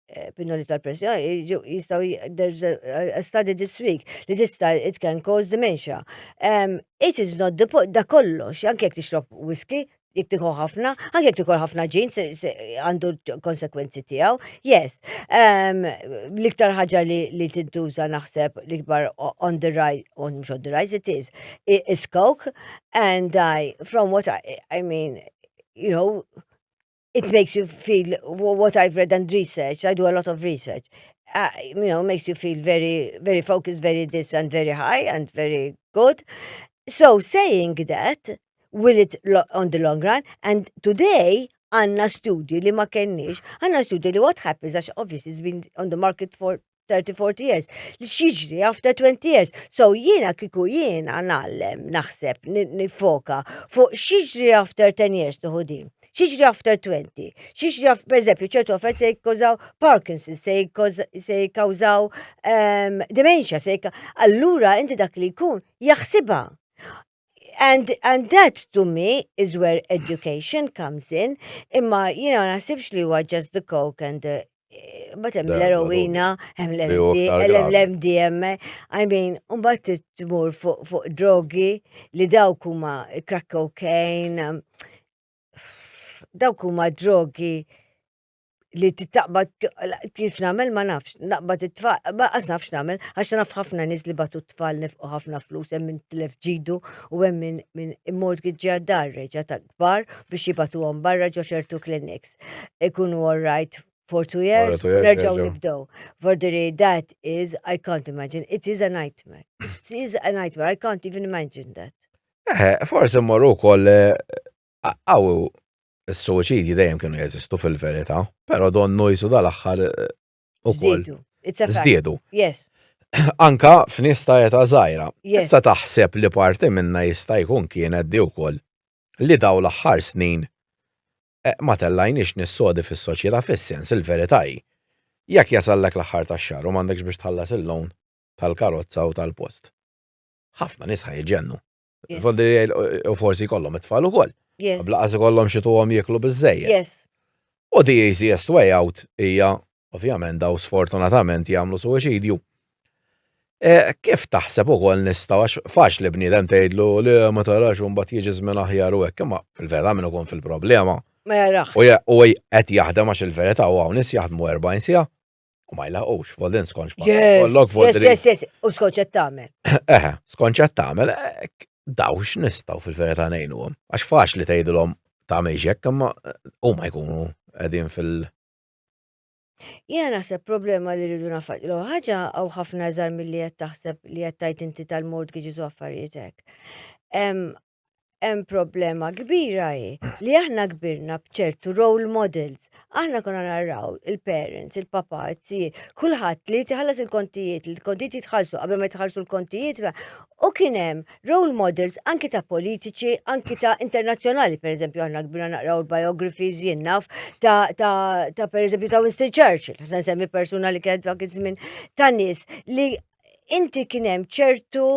eh, pinnoli tal-pressjoni, jistgħu there's a, a study this week li tista' it can cause dementia. Um, it is not the point, da kollox, anke jekk tixrob whisky, jekk tieħu ħafna, anke jekk tikol ħafna ġin, għandu konsekwenzi tiegħu. Yes. Um, l-iktar ħaġa li, li tintuża naħseb l-ikbar on the rise, on mhux on the rise it is, is coke. And I, from what I, I mean, you know, it makes you feel what I've read and research. I do a lot of research. Uh, you know, makes you feel very, very focused, very this and very high and very good. So saying that, will it on the long run? And today, għanna studji li ma kenniex, għanna studji li what happens, għax obviously it's been on the market for 30, 40 years, li x'jiġri after 20 years. So jiena kiku jiena ngħallem, naħseb, nifoka fuq x'jiġri after 10 years tuħu din. X'jiġri after 20, x'jiġri after, per eżempju, ċertu affarijiet se jikkawżaw Parkinson, se jikkawżaw um, dementia, se Allura inti dak li jkun jaħsibha. And, and that to me is where education comes in. Imma jiena ma naħsibx li huwa just the coke and the but hemm l-eroina, hemm l-LSD, l-MDMA, I mean, mbagħad tmur fuq fu drogi li dawk huma crack cocaine, dawk huma drogi li titaqbad kif nagħmel ma nafx, naqbad it-tfal, ma qas nafx nagħmel, għax naf ħafna nies li batu t-tfal nefqu ħafna flus hemm min tilef ġidu u hemm min min mortgage għad-dar reġa' ta' kbar biex jibatuhom barra ġo ċertu clinics. Ikunu all right for two years, nerġgħu nibdew. For the that is, I can't imagine, it is a nightmare. It is a nightmare, I can't even imagine that. Eh, forsi mmorru wkoll eh, għaw Is-suwiċidji dejjem kienu jeżistu fil-verità, però donnu jisu dal-aħħar eh, ukoll. Żdiedu. Yes. Anka f'nies ta' età żgħira. Issa taħseb li parti minna jista' jkun kienet di wkoll li daw l-aħħar snin eh, ma tellajniex nies sodi fis-soċjetà fis-sens il-verità hi. Jekk jasallek l-aħħar tax-xahar u m'għandekx biex tħallas il-loan tal-karozza u tal-post. Ħafna nies ħa jiġġennu. U forsi jkollhom it-tfal ukoll. Yes. Blaqas ikollhom xi tuhom jieklu biżejjed. Yes. U the easiest way out hija ovvjament daw sfortunatament jagħmlu suwiċidju. E, kif taħseb ukoll nistgħu għax faċli bniedem tgħidlu li ma tarax u mbagħad jiġi żmien aħjar u hekk, imma fil-verità min ikun fil-problema. Ma jarax. U qed jaħdem għax il-verità u hawn nies jaħdmu 40 siegħa U ma jlaqux, voldin skonċ ma. Kollok voldin. Yes, yes, yes, u skonċ qed tagħmel. Eħe, skonċ qed tagħmel, eh, daw x'nistgħu fil-verità ngħinuhom. Għax faċli tgħidilhom tagħmel hekk, imma eh, huma jkunu qegħdin fil- Jiena naħseb problema li rridu nafaq. L ħaġa hawn ħafna iżgħar milli qed taħseb li qed tajt inti tal-mortgages u affarijiet hekk. Hemm problema kbira hi li aħna kbirna b'ċertu role models. Aħna konna naraw il-parents, il-papa, it-tzijiet, kulħadd li tħallas il-kontijiet, il-kontijiet jitħallsu qabel ma jitħallsu l-kontijiet. U kien hemm role models anki ta' politiċi, anki ta' internazzjonali, per eżempju, aħna kbirna naqraw il-biographies jien naf ta' ta' ta' per eżempju ta' Winston Churchill, se nsemmi persuna li kienet dak iż-żmien ta' nies li inti kien hemm ċertu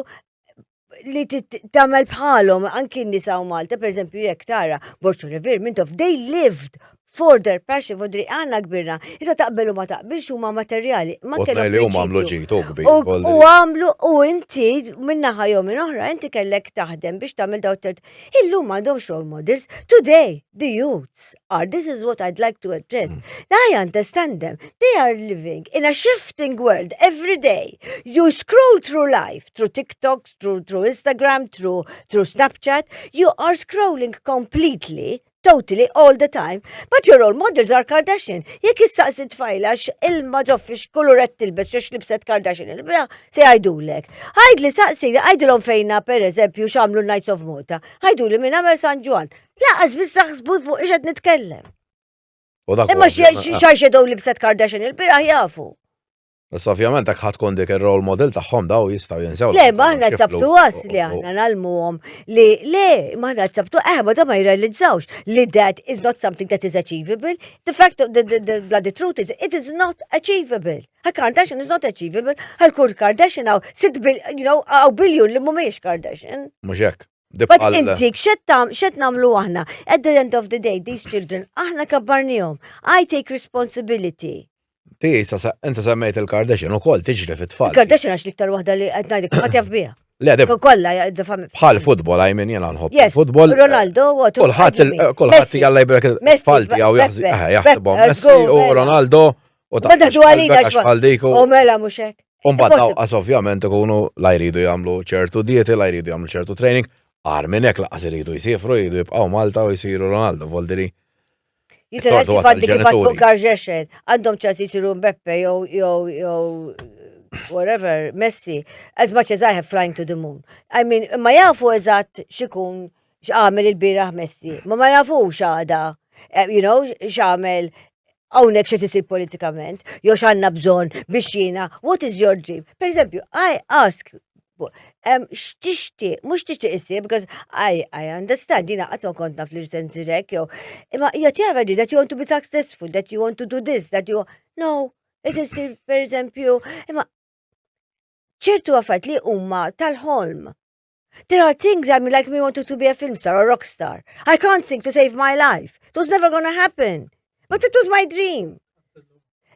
li tagħmel bħalhom anki n-nisa u Malta, per eżempju, jekk tara Borg Revere, Mintoff, they lived for their passion, for their għanna kbirna. Issa taqbel u ma taqbilx huma materjali. Ma kellhom li huma għamlu ġid u kbir. U għamlu u inti minnaħa jew minn oħra inti kellek taħdem biex tagħmel daw tert. Illum m'għandhomx role models. Today the youths are this is what I'd like to address. Mm. I understand them. They are living in a shifting world every day. You scroll through life, through TikTok, through, through Instagram, through, through Snapchat. You are scrolling completely totally all the time, but your role models are Kardashian. Jekk issaqsi tfajla x'ilma ġoffi x'kulur qed tilbes jew x'libset Kardashian il-bra, se jgħidulek. Għidli saqsi, għidilhom fejna per eżempju x'għamlu Knights of Malta. Għiduli minn għamel San Ġwan. Laqas biss taħsbu fuq ix qed nitkellem. Imma xi xedow libset Kardashian il-biraħ jafu. Issa ovvjament hekk ħadd tkun dik ir-role model tagħhom daw jistgħu jinsew. Le, ma aħna tsabtu għas li aħna nalmuhom li le, ma aħna tsabtu eh, ma da ma jirrealizzawx li that is not something that is achievable. The fact of the, the, the bloody truth is it is not achievable. A Kardashian is not achievable. Għal kur Kardashian għaw 6 bil, you know, għaw billion li mumiex Kardashian. Mhux hekk. But inti, xed namlu aħna? At the end of the day, these children, aħna kabbarnihom. I take responsibility. Ti, inti semmejt il-Kardashian u kol tiġri fit-tfal. Il-Kardashian għax liktar waħda li qed ngħidlek ma taf biha. Le, deb. Kolla, Bħal futbol, I mean, jena nħobb. Yes, futbol. Ronaldo, Kulħadd, kulħadd jalla jbrek it-tfal tiegħu jaħsibhom Messi u Ronaldo. U ta' daħdu għalina għax dik. U mela mhux hekk. Umbagħad daw ovvjament ikunu la jridu jagħmlu ċertu dieti, la jridu jagħmlu ċertu training, għar minn hekk laqas iridu jsifru, jridu jibqgħu Malta u jsiru Ronaldo, voldiri. Jisir kif għaddi kif għaddu Kardashian, għandhom ċans jisiru Mbappe jew jew jew whatever, Messi, as much as I have flying to the moon. I mean, ma jafu eżatt xikun x'għamel il-bieraħ Messi, ma ma jafux għada, eh, you know, x'għamel hawnhekk xi tisir politikament, jew x'għandna bżonn biex jiena, what is your dream? Per eżempju, I ask um, x'tixtieq, mhux tixtieq issir, because I, I understand, jiena qatt ma kont naf li sensirek, jew imma jgħid you have a dream that you want to be successful, that you want to do this, that you no, it is per eżempju, imma ċertu affarijiet li huma tal-ħolm. There are things, I mean, like me wanted to be a film star or rock star. I can't sing to save my life. It was never gonna happen. But it was my dream.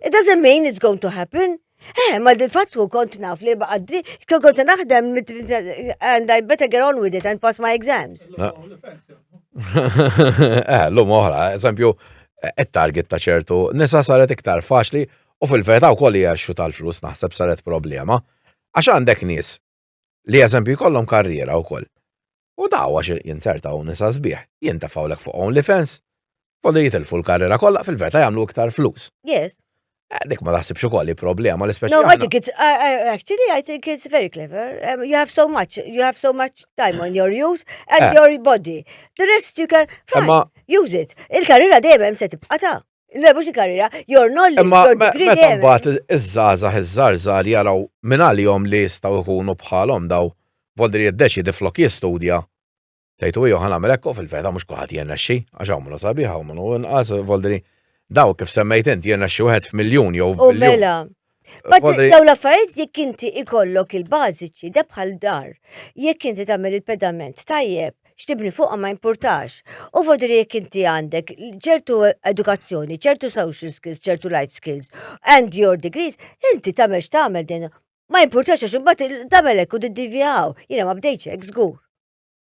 It doesn't mean it's going to happen. Eh, ma d-fatt kont naf li baqadri, kont naħdem and I better get on with it and pass my exams. Eh, l-lum oħra, eżempju, it-target ta' ċertu nisa saret iktar faċli u fil-verità wkoll hija xu tal-flus naħseb saret problema. Għax għandek nies li eżempju jkollhom karriera wkoll. U daw għax jinzertaw nisa sbieħ, jintefgħulek fuq OnlyFans, folli jitilfu l-karriera kollha fil-verità jagħmlu iktar flus. Yes. Eh, dik ma taħsibx ukoll li problema li speċi. No, I think it's I, I, actually I think it's very clever. Um, you have so much, you have so much time on your youth and eh. your body. The rest you can fine, Ma, use it. Il-karriera dejjem se tibqa' ta' Le, mhux il-karriera, your knowledge, Imma your degree meta dejjem. mbagħad iż-żgħażagħ iż-żgħar jaraw minn għalihom li jistgħu jkunu bħalhom daw, voldri jiddeċiedi flok jistudja. Tgħid u ħa nagħmel hekk u fil-verità mhux kulħadd jirnexxi, għax hawn minnu sabiħ, hawn minnu inqas, voldri daw kif semmejt int jirnexxi wieħed f'miljun jew U f'biljun. mela. But daw l-affarijiet jekk inti ikollok il-bażiċi, da bħal dar. Jekk inti tagħmel il-pedament tajjeb, x'tibni fuqha ma jimpurtax. U fodri jekk inti għandek ċertu edukazzjoni, ċertu social skills, ċertu life skills, and your degrees, inti tagħmel x'tagħmel din. Ma jimpurtax għax imbagħad tagħmel hekk u tiddivjaw. Jiena ma bdejtx hekk żgur.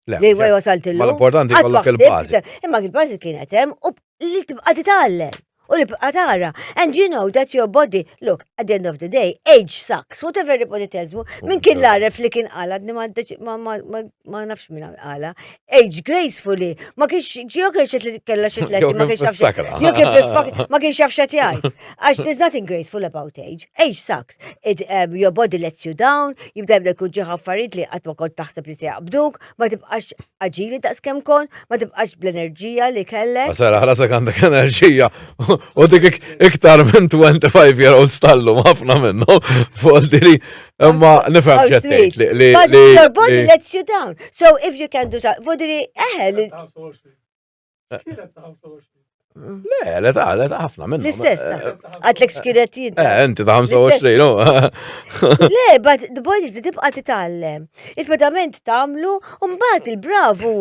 Le, Li ma wasalt illum. Ma l-importanti jkollok il-bażi. Imma il-bażi kienet hemm u li tibqa' titgħallem u li tibqa' tara. And you know that your body, look, at the end of the day, age sucks. Whatever everybody tells you, min kien l-aref li kien qala, ma nafx min qala, age gracefully, ma kienx ġew kien xi kella xi tleti, ma kienx jaf jew kien ma kienx jaf x'qed jgħid. Għax there's nothing graceful about age. Age sucks. It, um, your body lets you down, jibda jibda jkun ġieħ affarijiet li qatt ma kont taħseb li se jaqbduk, ma tibqax aġili daqs kemm kont, ma tibqax bl-enerġija li kellek. Sara, ħrasek għandek enerġija u dik iktar minn 25 year old stallu ħafna minnhom fuq diri imma nifhem x'qed li But your body lets you down. So if you can do that, vodiri eħe li. Kienet ta' 25. Le, le ta' le ta' ħafna minnu. L-istess, eh, għatlek xkiret jien. Eh, inti ta' 25, no. Le, but the point is li tibqa titgħallem. Il-pedament tagħmlu u mbagħad il-bravu.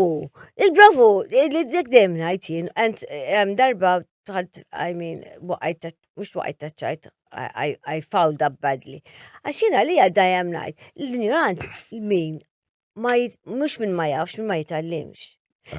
Il-bravu, li dik dejjem ngħid jien, and darba tħalt, I mean, waqajt, mhux waqajt taċċajt, I, I fouled up badly. Għax jiena li dejjem ngħid, l-ignorant min ma mhux min ma jafx, min ma jitgħallimx.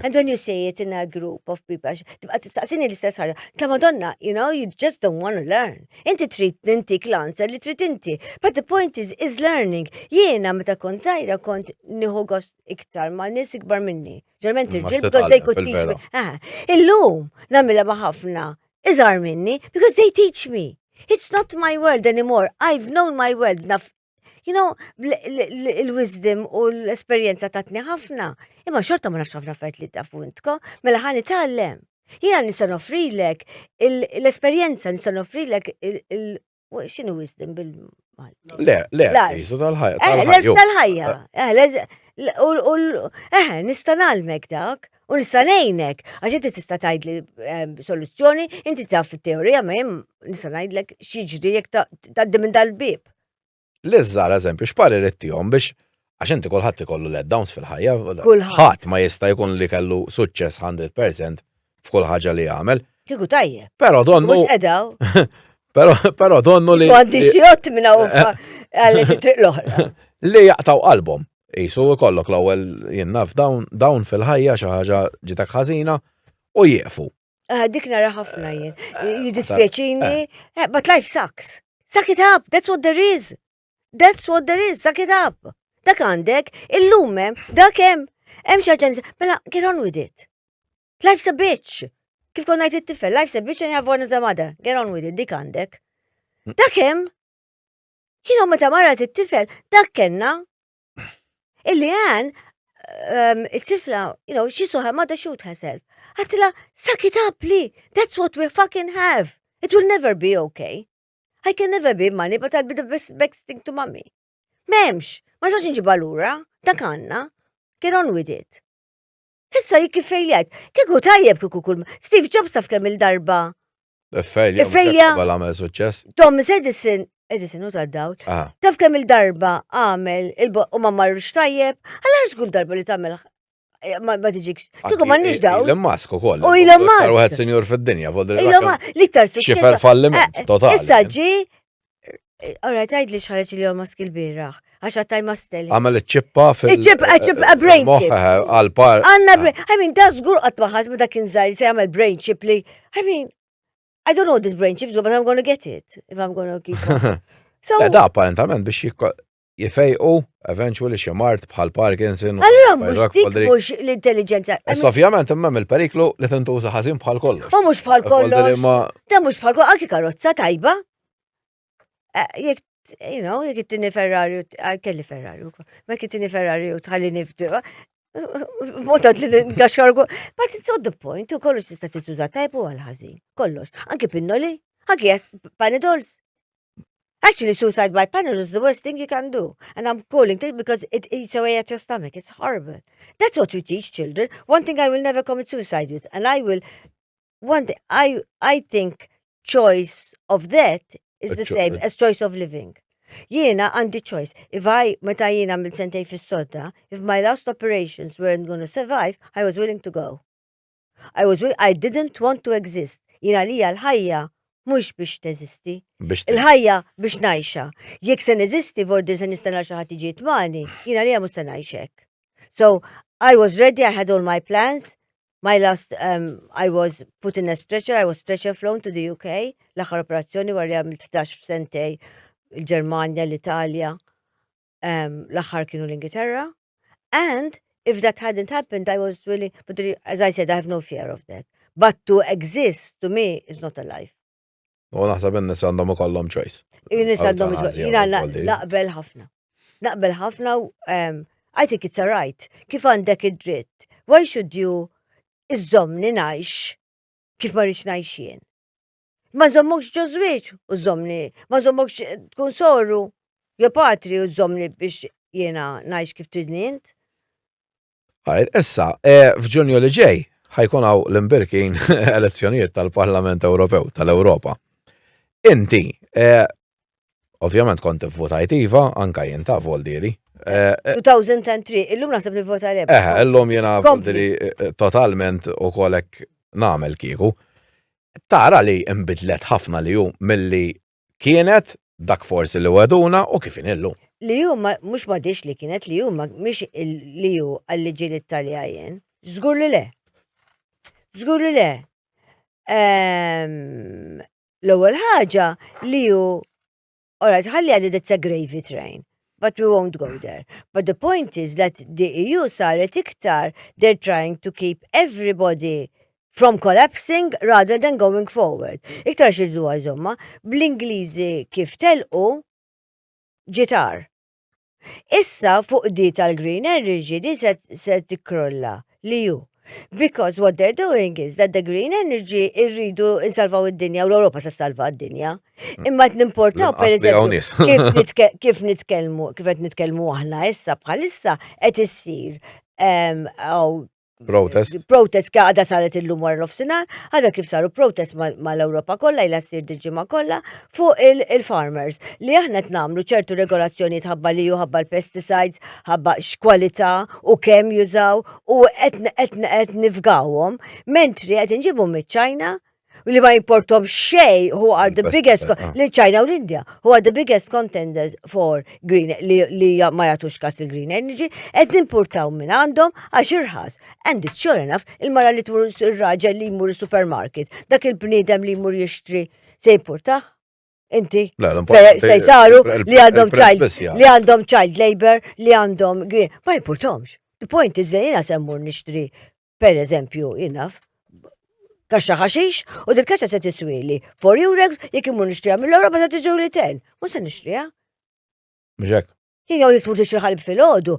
And when you say it in a group of people, tibqa tistaqsini l-istess ħaġa. Ta' Madonna, you know, you just don't want to learn. Inti trid nintik l-answer li trid inti. But the point is, is learning. Jiena meta kont żgħira kont nieħu gost iktar ma' nies ikbar minni. Ġerment irġiel, because they could teach me. Ah, illum nagħmilha ma' ħafna iżgħar minni because they teach me. It's not my world anymore. I've known my world. Naf You know, il-wisdom u l-esperjenza tatni ħafna, imma xorta ma nafx ħafna affarijiet li tafu intkom, mela ħa nitgħallem. Jiena nista' noffrilek l-esperjenza, nista' noffrilek il- X'inhu wisdom bil-Malti? Le, le, jisu tal-ħajja. Eh, l-erf tal-ħajja. Eh, eh, nista' nagħlmek dak u nista' ngħinek. Għax inti tista' tgħidli ehm, soluzzjoni, inti taf fit-teorija ma hemm nista' ngħidlek x'jiġri jekk tgħaddi minn dal-bieb. L-iżżar eżempju, x'parir ittihom biex għax inti kulħadd ikollu letdowns fil-ħajja, ħadd ma jista' jkun li kellu suċċess 100% f'kull ħaġa li jagħmel. Kieku tajjeb. Però donnu. Mhux edaw. Però però donnu li. Għandi xi jott minn hawn għal xi triq l-oħra. Li jaqtaw qalbhom. Isu jkollok l-ewwel jien naf dawn dawn fil-ħajja xi ħaġa ġitek ħażina u jieqfu. Ah, dik nara ħafna jien. Eh, Jidispjaċini, eh, but life sucks. Suck it up, that's what there is. That's what there is, suck it up. Dak għandek, illum hemm, dak hemm. Hemm xi ħaġa mela get on with it. Life's a bitch. Kif konna ngħid it-tifel, life's a bitch and you have one as a mother. Get on with it, dik għandek. Dak hemm. Kienu meta marat it-tifel, dak kellna. Illi għan, um, it-tifla, you know, she saw her mother shoot herself. Għatila, suck it up, li. That's what we fucking have. It will never be okay. I can never be money, but I'll be the best, best thing to mommy. Memx, ma nistax nġibha lura, dak għandna. Get on with it. Issa jekk iffejljajt, kieku tajjeb kieku kull Steve Jobs taf kemm il-darba. Iffailja. Iffailja. Qabel għamel suċċess. Thomas Edison, Edison u tad-dawl. Taf kemm il-darba għamel u ma marrux tajjeb, għal kull darba li tagħmel eh, ma tiġikx. Kieku ma nix dawl. Elon Musk ukoll. U Elon Musk. Wieħed senjur fid-dinja, Elon Musk, l-iktar suċċess. Xifer falliment, eh, totali. Issa ġi Alright, għajd li xħarġ li Musk il-birraħ, għax għattaj ma stelli. Għamel iċ-ċippa fil. Iċ-ċippa, ċippa, brain chip. Għal-par. Għanna brain, I mean, da zgur għat maħaz ma dak inżajr se jgħamil brain chip li, I mean, I don't know this brain chip, but I'm gonna get it, if I'm gonna keep on. So, da apparentament biex jifejqu eventually xi mard bħal Parkinson. Allura mhux dik mhux l-intelligenza. Issa ovvjament imma il-periklu li tintuża ħażin bħal kollox. U mhux bħal kollox. Da mhux bħal kollox, anki karozza tajba. Eh, jekk you know, jekk ittini Ferrari, ah, kelli Ferrari, ma jekk ittini Ferrari u tħallini Motat li ngaxxar But it's not the point, u kollox tista' tituża tajb u għal-ħażin. Kollox. Anki pinnoli, anki panadols. Actually, suicide by panadol is the worst thing you can do. And I'm calling it because it eats away at your stomach. It's horrible. That's what we teach children. One thing I will never commit suicide with, and I will, one thing, I, I think choice of death is the same as choice of living. Jiena għandi choice. If I, meta jiena mill sentej fis-sodda, if my last operations weren't gonna survive, I was willing to go. I was I didn't want to exist. Jiena li l-ħajja mhux biex teżisti. Il-ħajja biex ngħixha. Jekk se neżisti vordi se nistenna xi ħadd jiġi jitmani, jiena li mhux se ngħix So I was ready, I had all my plans. My last, um, I was put in a stretcher, I was stretcher flown to the UK, l-aħħar operazzjoni wara li għamilt 11 sentej il-Ġermanja, l-Italja, um, l-aħħar kienu l-Ingilterra. And if that hadn't happened, I was willing, but as I said, I have no fear of that. But to exist, to me, is not a life. U naħseb in-nies għandhom ikollhom choice. In-nies għandhom choice. Jiena naqbel ħafna. Naqbel ħafna, um, I think it's a right. Kif għandek id-dritt? Why should you iżżomni ngħix kif ma rridx ngħix jien? Ma nżommokx ġo żwieġ u żommni, ma nżommokx tkun soru jew patri u żommni biex jiena ngħix kif tridni int. Alright, issa, eh, f'Ġunju li ġej ħajkun hawn l-imbirkin elezzjonijiet tal-Parlament Ewropew tal-Ewropa. Inti, eh, ovvjament kont votajt iva, anka jien ta' voldieri. 2003, eh, illum naħseb li vota le. Eh, illum jiena voldieri totalment u kolek nagħmel kieku. Tara li nbidlet ħafna li hu milli kienet, dak forsi li wegħduna u kif inhi llum. Li hu mhux m'għadhiex li kienet, li hu mhix li hu għalli ġieli t-talja jien. Żgur li le. Żgur li le. Ehm, l-ewwel ħaġa li hu Alright, ħalli għalli that's a gravy train. But we won't go there. But the point is that the EU saret iktar, they're trying to keep everybody from collapsing rather than going forward. Iktar xirdu għazomma, bl-Ingliżi kif telqu ġitar. Issa fuq di tal-green energy di se tikrolla li ju. Because what they're doing is that the green energy irridu nsalvaw id-dinja u l-Ewropa se salva d-dinja. Imma qed nimportaw per eżempju kif nitkellmu kif qed nitkellmu aħna issa bħalissa qed issir Protest. Protest għada saret illum wara nofsinhar, għada kif saru protest mal-Ewropa kollha ilha ssir dil-ġimgħa kollha fuq il-farmers li aħna qed nagħmlu ċertu regolazzjonijiet ħabba li ħabba l-pesticides, ħabba x'kwalità u kemm jużaw u qed nifgawhom, mentri qed inġibu miċ-Ċina li ma jimportom xej who are the biggest ah. li ċajna u l-India who are the biggest contenders for green li, li ma jagħtux kas il-green energy qed nimportaw minn għandhom għax irħas. And it's sure enough il-mara li tmur ir-raġel li jmur supermarket dak il-bniedem li jmur jixtri se jimportah Inti? Se saru li għandhom child li għandhom child labor, li għandhom green. Ma jimportomx. The point is li jena semmur nixtri, per eżempju, jinaf, kaxxa ħaxix u dil kaxxa se tiswili 4 euros jekk imur nixtriha mill-Ewropa se tiġu li 10. Mhux se nixtriha. Mhux hekk. Jien jew jekk tmur tixtri ħalib filgħodu,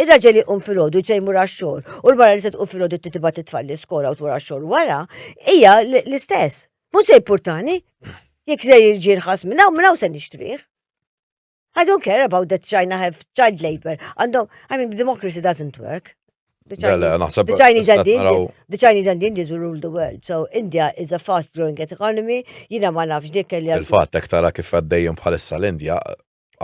ir-raġel jqum filgħodu se jmur għax-xogħol u l-mara li se tqum filgħodu titibgħat it-tfal l-iskola u tmur għax-xogħol wara, hija l-istess. Mhux se jippurtani. Jekk se jiġi rħas minn hawn minn hawn se nixtrih. I don't care about that China have child labor. Għandhom, I mean, democracy doesn't work. The Chinese, the Chinese, and the, Indians, the Chinese and the Indians will rule the world. So India is a fast growing economy. Jina ma nafx dik li. Il-fatt hekk tara kif għaddejjem bħalissa l-Indja.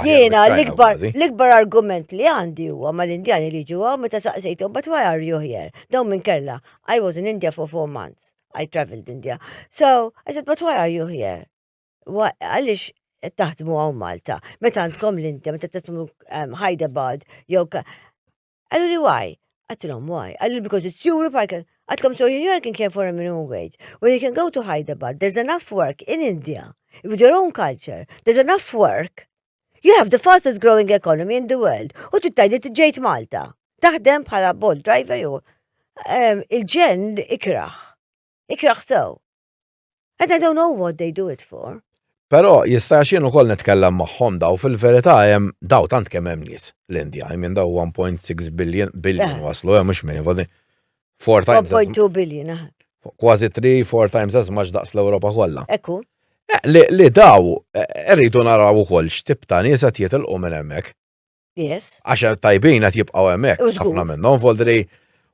Jiena l-ikbar l-ikbar argument li għandi huwa mal-Indjani li ġu meta saqsejthom, but why are you here? Dawn minn Kerala. I was in India for four months. I traveled India. So I said, but why are you here? Għaliex taħdmu hawn Malta? Meta għandkom l-Indja, meta taħdmu um, Hyderabad, jew Qallu li why? Għatilhom why? Qallu because it's Europe, I can. Għatlhom so you're working here for a minimum wage. When you can go to Hyderabad, there's enough work in India with your own culture. There's enough work. You have the fastest growing economy in the world. U tittajdi ġejt Malta. Taħdem bħala Bolt driver jew il-ġen ikraħ. Ikraħ sew. And I don't know what they do it for. Però jista' għax jien ukoll nitkellem magħhom daw fil-verità hemm daw tant kemm hemm nies l-Indja, I mean daw 1.6 billion billion eh. waslu hemm mhux minn vodi. Four times. 1.2 billion. Eh. Kważi 3, 4 times as much daqs l-Ewropa kollha. Ekku. Eh, li, li daw rridu naraw ukoll x'tip ta' nies qed jitilqu minn hemmhekk. Yes. Għax tajbin qed jibqgħu hemmhekk ħafna minnhom voldri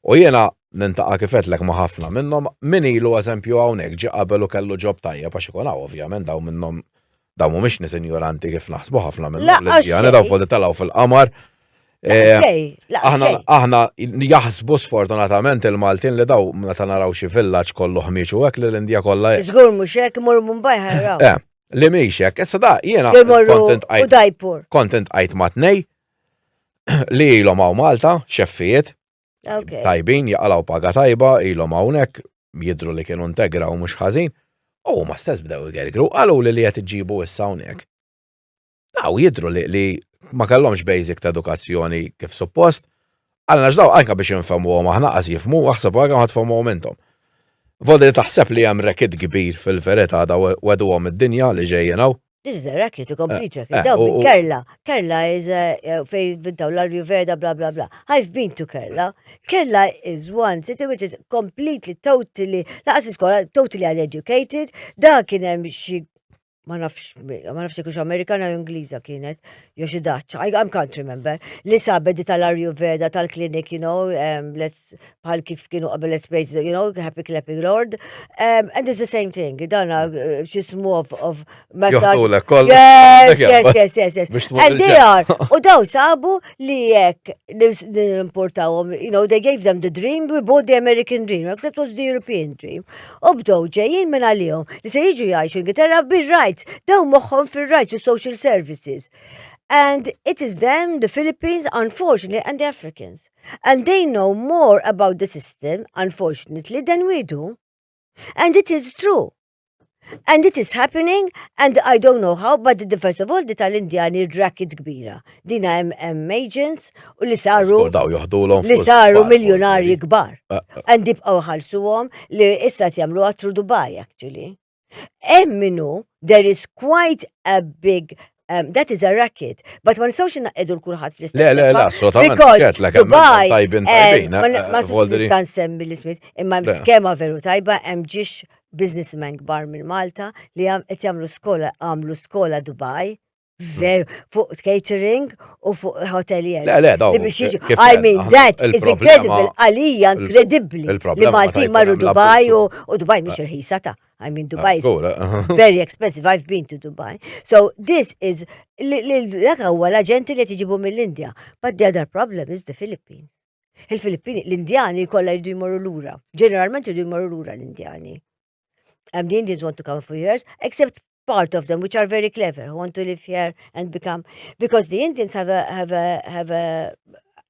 u jiena nintaqa' kif għedtlek ma' ħafna minnhom min ilu eżempju hawnhekk ġie qabel u kellu ġob tajjeb għax ikun hawn ovvjament dawn minnhom dawn mhumiex nies injoranti kif naħsbu ħafna minnhom l-Indjani dawn voldi telgħu fil-qamar. Eh, aħna aħna jaħsbu sfortunatament il-Maltin li daw meta naraw xi villaġġ kollu ħmieġ u hekk li l-Indja kollha. Żgur mhux hekk imorru Mumbai ħajraw. Eh, Li mhix hekk, issa da jiena kontent għajt. Kontent għajt ma' tnej li ilhom hawn Malta, xeffijiet. Tajbin, jaqalgħu paga tajba, ilhom hawnhekk, jidru li kienu integra u mhux ħażin. U huma stess bdew igergru, qalu li li qed iġibu issa hawnhekk. Daw jidru li, li ma kellhomx basic ta' edukazzjoni kif suppost, għalna x'daw anka biex infehmuhom aħna qas jifhmu, aħseb anke ma tfehmuhom intom. Volli taħseb li hemm racket kbir fil-verità daw weduhom id-dinja li ġejjin hawn. This is a racket, a complete racket. Eh, Daw Kerala. Kerala is a eh, fej vintaw l-Ayurveda, bla bla bla. I've been to Kerala. Kerala is one city which is completely, totally, laqas iskola, totally uneducated. Da kien hemm xi ma nafx, ma nafx jekk Amerikana jew Ingliża kienet, jew xi Dutch, I, I can't remember, li sabet di tal-Ayurveda, tal-clinic, you know, um, let's, bħal kif kienu qabel let's praise, you know, happy clapping Lord. Um, and it's the same thing, dana uh, xismu of, of massage. Yes, yes, yes, yes, yes. And they are, u daw sabu li jekk nimportawhom, you know, they gave them the dream, we bought the American dream, except was the European dream. U bdew ġejjin minn għalihom li se jiġu jgħixu Ingilterra bir-rights, daw moħħhom fir-rights u social services. And it is them, the Philippines, unfortunately, and the Africans. And they know more about the system, unfortunately, than we do. And it is true. And it is happening, and I don't know how, but the first of all, di tal-Indjani racket kbira. Dina hemm agents u li saru li saru miljonarji kbar. Eh, eh. And jibqgħu ħalsuhom li issa jagħmlu through Dubai actually. Hemm minnu there is quite a big That is a racket. But ma nistgħux inqedu l-kulħadd fl-istess. Le, le, le, assolutament. Because Dubai. Tajbin, tajbin. Ma nista' nsemmi l-ismiet, imma skema veru tajba hemm ġiex businessmen kbar minn Malta li qed jagħmlu skola għamlu skola Dubai veru fuq catering u fuq hotelier. Le, le, daw. I mean, that is incredible, għalija inkredibbli. Li Malti marru Dubai u Dubai mhix irħisa ta' I mean, Dubai is very expensive. I've been to Dubai. So this is, dak huwa l-aġenti li tiġibu mill-Indja. But the other problem is the Philippines. Il-Filippini, l-Indjani kollha jridu jmorru lura. Ġeneralment jridu jmorru lura l-Indjani. And the Indians want to come for years, except part of them, which are very clever, who want to live here and become, because the Indians have a, have a, have a,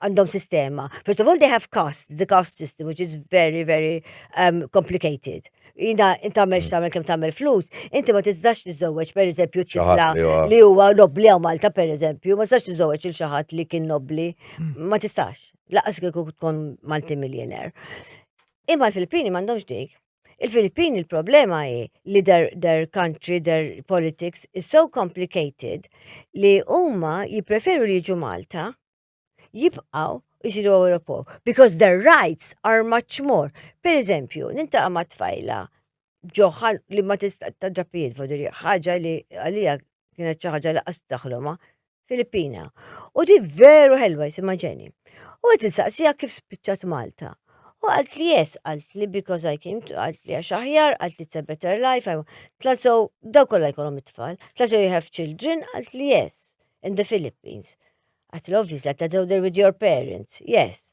għandhom sistema. First of all, they have caste, the caste system, which is very, very um, complicated. Jina, inta għamel mm. x'tagħmel kemm tagħmel flus, inti ma tistax tiżżewweġ pereżempju tifla li huwa nobli għaw Malta pereżempju, ma tistax tiżżewweġ il xi ħadd li kien nobli, mm. ma tistax. Laqas kieku tkun multimillionaire. Imma l-Filippini m'għandhomx dik. Il-Filippini il-problema hi li their, their country, their politics is so complicated li huma jippreferu li jiġu Malta, jibqgħu jisiru Ewropew because their rights are much more. Per eżempju, nintaqa' ma' tfajla ġoħan li ma tista' ta' ġapijiet vodiri ħaġa li għalija kienet xi ħaġa li qas taħlomha Filippina. U di veru ħelwa jisimha Jenny. U qed insaqsiha kif spiċċat Malta. U qalt li yes, qalt li because I came to, qalt li għax aħjar, qalt li it's a better life. Tla so, daw kollha jkollhom it-tfal. Tla so you have children, qalt li yes, in the Philippines. Għat li obviously, għat li they're with your parents. Yes.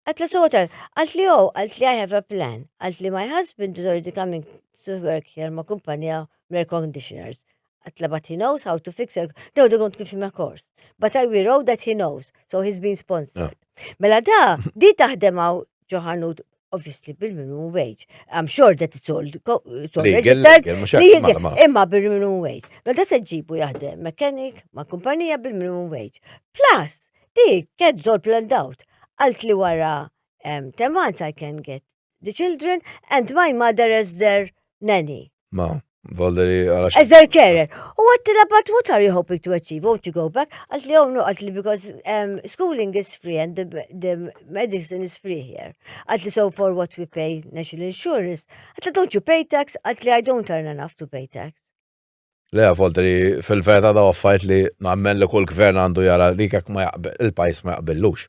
Għat li so what are, għalt li oh, għalt li I have a plan. Għalt li my husband is already coming to work here ma' kumpanija air conditioners. Għat li but he knows how to fix air. No, they don't give him a course. But I will know that he knows. So he's been sponsored. Mela da, di taħdem għaw ġoħanut obviously bil-minimum wage. I'm sure that it's all, it's all registered. Imma bil-minimum wage. Mela da se ġibu jaħdem mechanic ma' kumpanija bil-minimum wage. Plus, Di, get all planned out. Għalt li wara um, 10 months I can get the children and my mother as their nanny. Ma, volderi għala As their carer. U għattila, but what are you hoping to achieve? Won't you go back? Għalt li, oh no, għalt li because um, schooling is free and the, the medicine is free here. Għalt li, so for what we pay national insurance. Għalt li, don't you pay tax? Għalt li, I don't earn enough to pay tax. Le, Volteri, fil-verità da affarijiet li nammen li kull gvern għandu jara li jekk ma jaqbel il-pajjiż ma jaqbillux.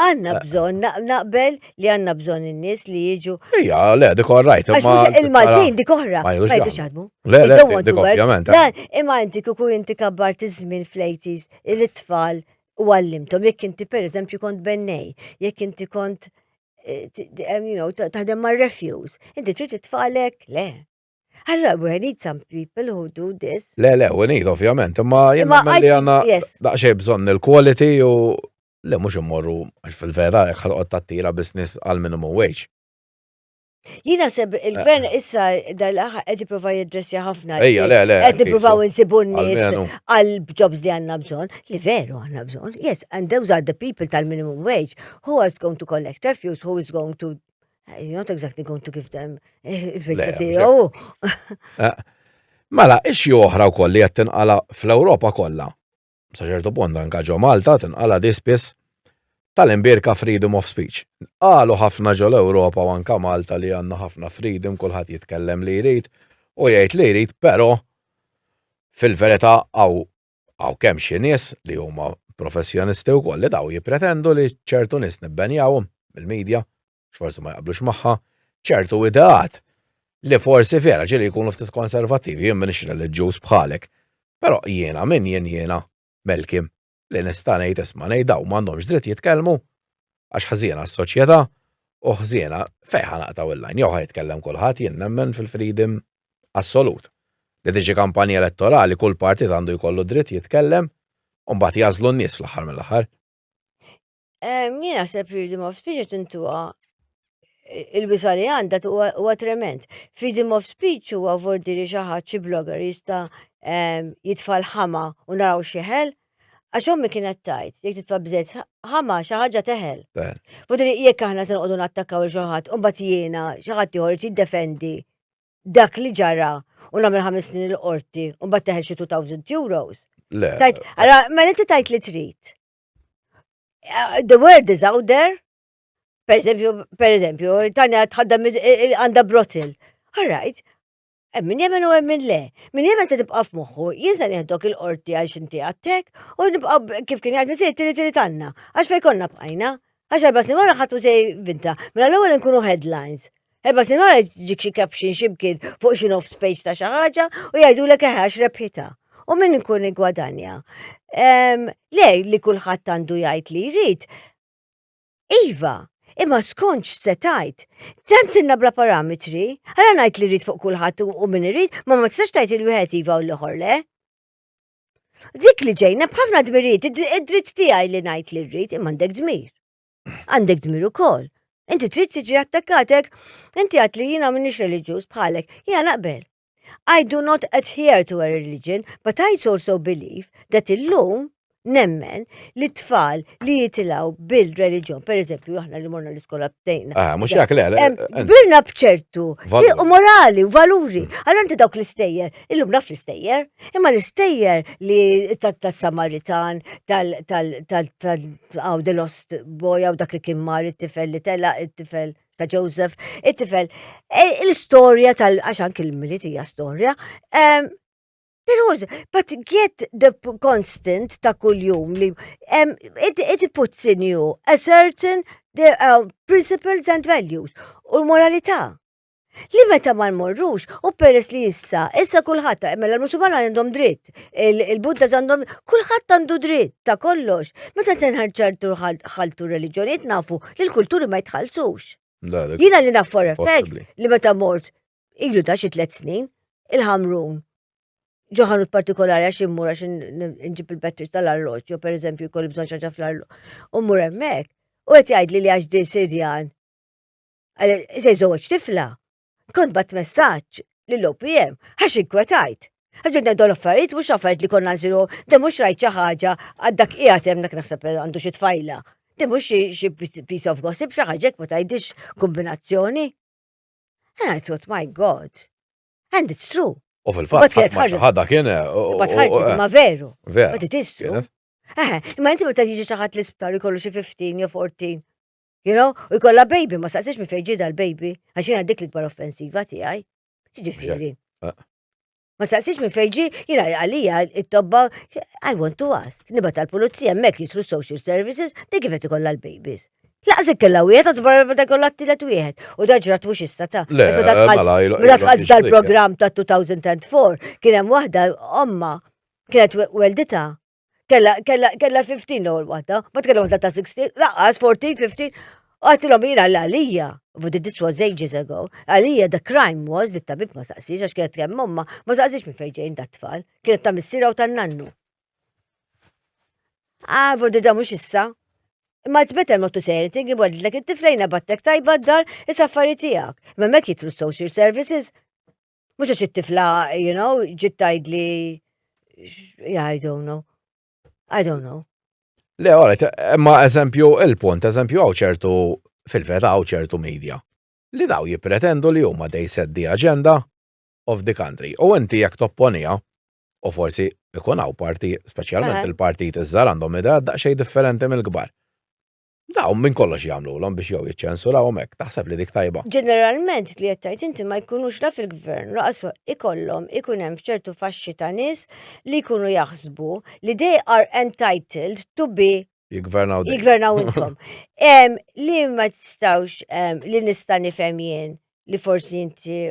Għanna eh. bżon, naqbel li għanna bżon in-nies li jiġu. Ija, le, dik all right. Il-Maltin dik oħra. Ma jridux jaħdmu. Le, le, dik ovvjament. Eh. Imma inti kuku inti kabbart iż-żmien fl-80s il-tfal u għallimtom. Jekk inti per eżempju kont bennej, jekk inti kont eh, you know, taħdem ma' refuse, inti trid it-tfalek, le. Allora, we need some people who do this. Le, le, we need, ovvjament, imma jemma li għanna daqxej bżonn il-quality u le mux immorru, għax fil-vera, jek ħadqot tattira business għal minimum wage. Jina seb il-gvern eh. issa dal-aħħar qed jipprova jiddressja ħafna. Ejja, le, le. Qed nippruvaw insibu n-nies għal jobs li għandna bżonn, li veru għandna bżonn. Yes, and those are the people tal-minimum wage who is going to collect refuse, who is going to You're not exactly going to give them il-CEO. Eh, mela, issue oħra wkoll li qed tinqala fl-Ewropa kollha. Sa ċertu punt anka ġo Malta tinqala di spiss tal-imbierka freedom of speech. Qalu ħafna ġo l-Ewropa u anka Malta li għandna ħafna freedom, kulħadd jitkellem li jrid u jgħid li jrid, però fil-verità hawn Hawn kemm xi nies li huma professjonisti wkoll li daw jippretendu li ċertu nies nibbenjawhom mill-media, forsi ma jaqblux magħha, ċertu ideat li forsi vera ġieli jkunu ftit konservattivi, jien m'iniex reliġjuż bħalek. Però jiena min jien jiena Melkim li nista' ngħid isma' ngħid dawn m'għandhomx dritt jitkellmu għax ħżiena s-soċjetà u ħżiena fejn ħa naqtgħu il-lajn jew ħa jitkellem kulħadd jien nemmen fil-freedom assolut. Li tiġi kampanja elettorali kull partit għandu jkollu dritt jitkellem u mbagħad jagħżlu n-nies fl-aħħar mill-aħħar. Jien naħseb freedom of speech qed intuha il-wisa li għandha huwa trement. Freedom of speech huwa vordiri xi ħadd xi blogger jista' jitfa' l-ħama u naraw xi ħel. Għax ommi kienet tajt, jekk titfa' bżejt ħama xi ħaġa teħel. Vordiri jekk aħna se noqogħdu nattakkaw il xi ħadd u mbagħad jiena xi ħadd ieħor jiddefendi dak li ġara. u nagħmel ħames snin il-qorti u mbagħad teħel xi 2000 euros. Le. Tajt, ara, ma inti tajt li trid. Uh, the word is out there. Per eżempju, per eżempju, Tanja tħaddem għandha brothel. All right. Hemm min jemmen u hemm min le. Min jemmen se tibqa' f'moħħu, jien se nieħdok il-qorti għal x'inti għattek u nibqa' kif kien jgħid missier tiri tiri tanna. Għax fejn konna bqajna. Għax erba' snin wara ħadd se jvinta. Mela l-ewwel nkunu headlines. Erba' snin wara ġik xi caption xi mkien fuq xi nofs page ta' xi ħaġa u jgħidulek eħe għax rebħitha. U min ikun igwadanja. Le li kulħadd għandu jgħid li jrid. Iva, imma skont x'se tgħid. Tant sirna bla parametri, għala ngħid li rrid fuq kulħadd u min irid, ma ma tistax tgħid il-wieħed iva u l-ieħor le. Dik li ġejna b'ħafna dmirijiet, id-dritt tiegħi li ngħid li rrid, imma għandek dmir. Għandek dmir ukoll. Inti trid tiġi attakkatek, inti għat li jiena m'iniex reliġjuż bħalek, jiena naqbel. I do not adhere to a religion, but I also believe that illum nemmen li tfal li jitilaw bil-reliġjon, per eżempju, aħna li morna l-iskola bdejna. Ah, mux jak le, le. Birna bċertu, u morali, u valuri. Mm. Allora inti dawk l-istejjer, illum naf l-istejjer, imma l-istejjer li tal-Samaritan, tal-għaw the lost boy, għaw dak li kien mar it-tifel li tela, it-tifel ta' Joseph, it-tifel, e, l-istorja tal, għax anki l-miliet hija storja, There was, but get the constant ta' kull-jum li um, it, it puts in you a certain the, uh, principles and values u l-moralità. Li meta ma nmorrux, u peress li issa, issa kulħadd, mela l-Musulman għandhom dritt, il-Budda għandhom, kulħadd għandu dritt ta' kollox. Meta tinħarċartu ħaltu reliġjonijiet nafu li l-kulturi ma jitħallsux. Jiena li naf for a fact li meta mort ilu ta' xi tliet snin, il-ħamrun ġo ħanut partikolari għax immur għax nġib il-batteries tal-arloġġ, jew pereżempju jkolli bżonn xi ħaġa fl-arloġġ. U mmur hemmhekk u qed jgħidli li għax din Sirjan Se jżewweġ tifla. Kont bat messaġġ lill-OPM għax inkwetajt. Għax ġedna dawn l-affarijiet mhux affarijiet li konna nsiru, de mhux rajt xi ħaġa għad dak qiegħed hemm dak naħseb għandu xi tfajla. De mhux xi piece of gossip xi ħaġa ma tgħidix kombinazzjoni. And I thought, my God. And it's true. U fil-fatt, ħadha kien. Ma tħarġet, ma veru. Veru. But it is true. Eh, imma inti meta jiġi xi ħadd l-isptar jkollu xi 15 jew 14 You know, u jkollha baby, ma saqsix minn fejn ġieda l-baby, għax jiena dik l-ikbar offensiva tiegħi. Ġifieri. Eh. Ma saqsix minn fejn ġie, jiena għalija it-tobba, I want to ask. Nibgħat tal-pulizija hemmhekk jidħlu social services, dik kif qed ikollha l-babies. Laqas kellha wieħed, għad barra meta jkollha t-tielet wieħed. U da ġrat mhux issa ta' Le, Meta dħalt mela, ilu- meta ilu dħalt jiġri, dal-programm ta' 2004, kien hemm waħda omma kienet weldita Kella, kella, kella 15 l-ewwel waħda, ma tkella waħda ta' 16, laqqas 14, 15. Għatilhom jiena l-għalija, but this was ages ago, għalija the crime was li t-tabib ma saqsix, għax kienet kemm omma, ma saqsix minn fejn ġejn dat-tfal, kienet ta' missira u tan-nannu. Ah, vordi da mhux issa. Imma it's better not to say anything, imma l-ek it-tiflejna battek tajba d-dar, issa affari tiegħek. Ma mek jitlu social services, Mhux għax it-tifla, you know, ġiet tgħidli yeah, I don't know. I don't know. Le, għalet, imma eżempju, il-punt, eżempju, għaw ċertu, fil-veta għaw ċertu media, li daw jipretendu li huma they set the agenda of the country. U inti jekk topponija, u forsi ikun hawn parti, speċjalment il-partit iż-żgħar għandhom idea daqsxejn differenti mill-kbar. Dawn minn kollox jagħmluhom biex jew jiċċensurawhom hekk, taħseb li dik tajba. Ġeneralment li qed tgħid inti ma jkunux la fil-gvern, laqas ikollhom ikun hemm ċertu faxxi ta' nies li jkunu jaħsbu li they are entitled to be Jigvernaw Jigvernaw intkom. Li ma tistawx li nista' nifhem jien li forsi inti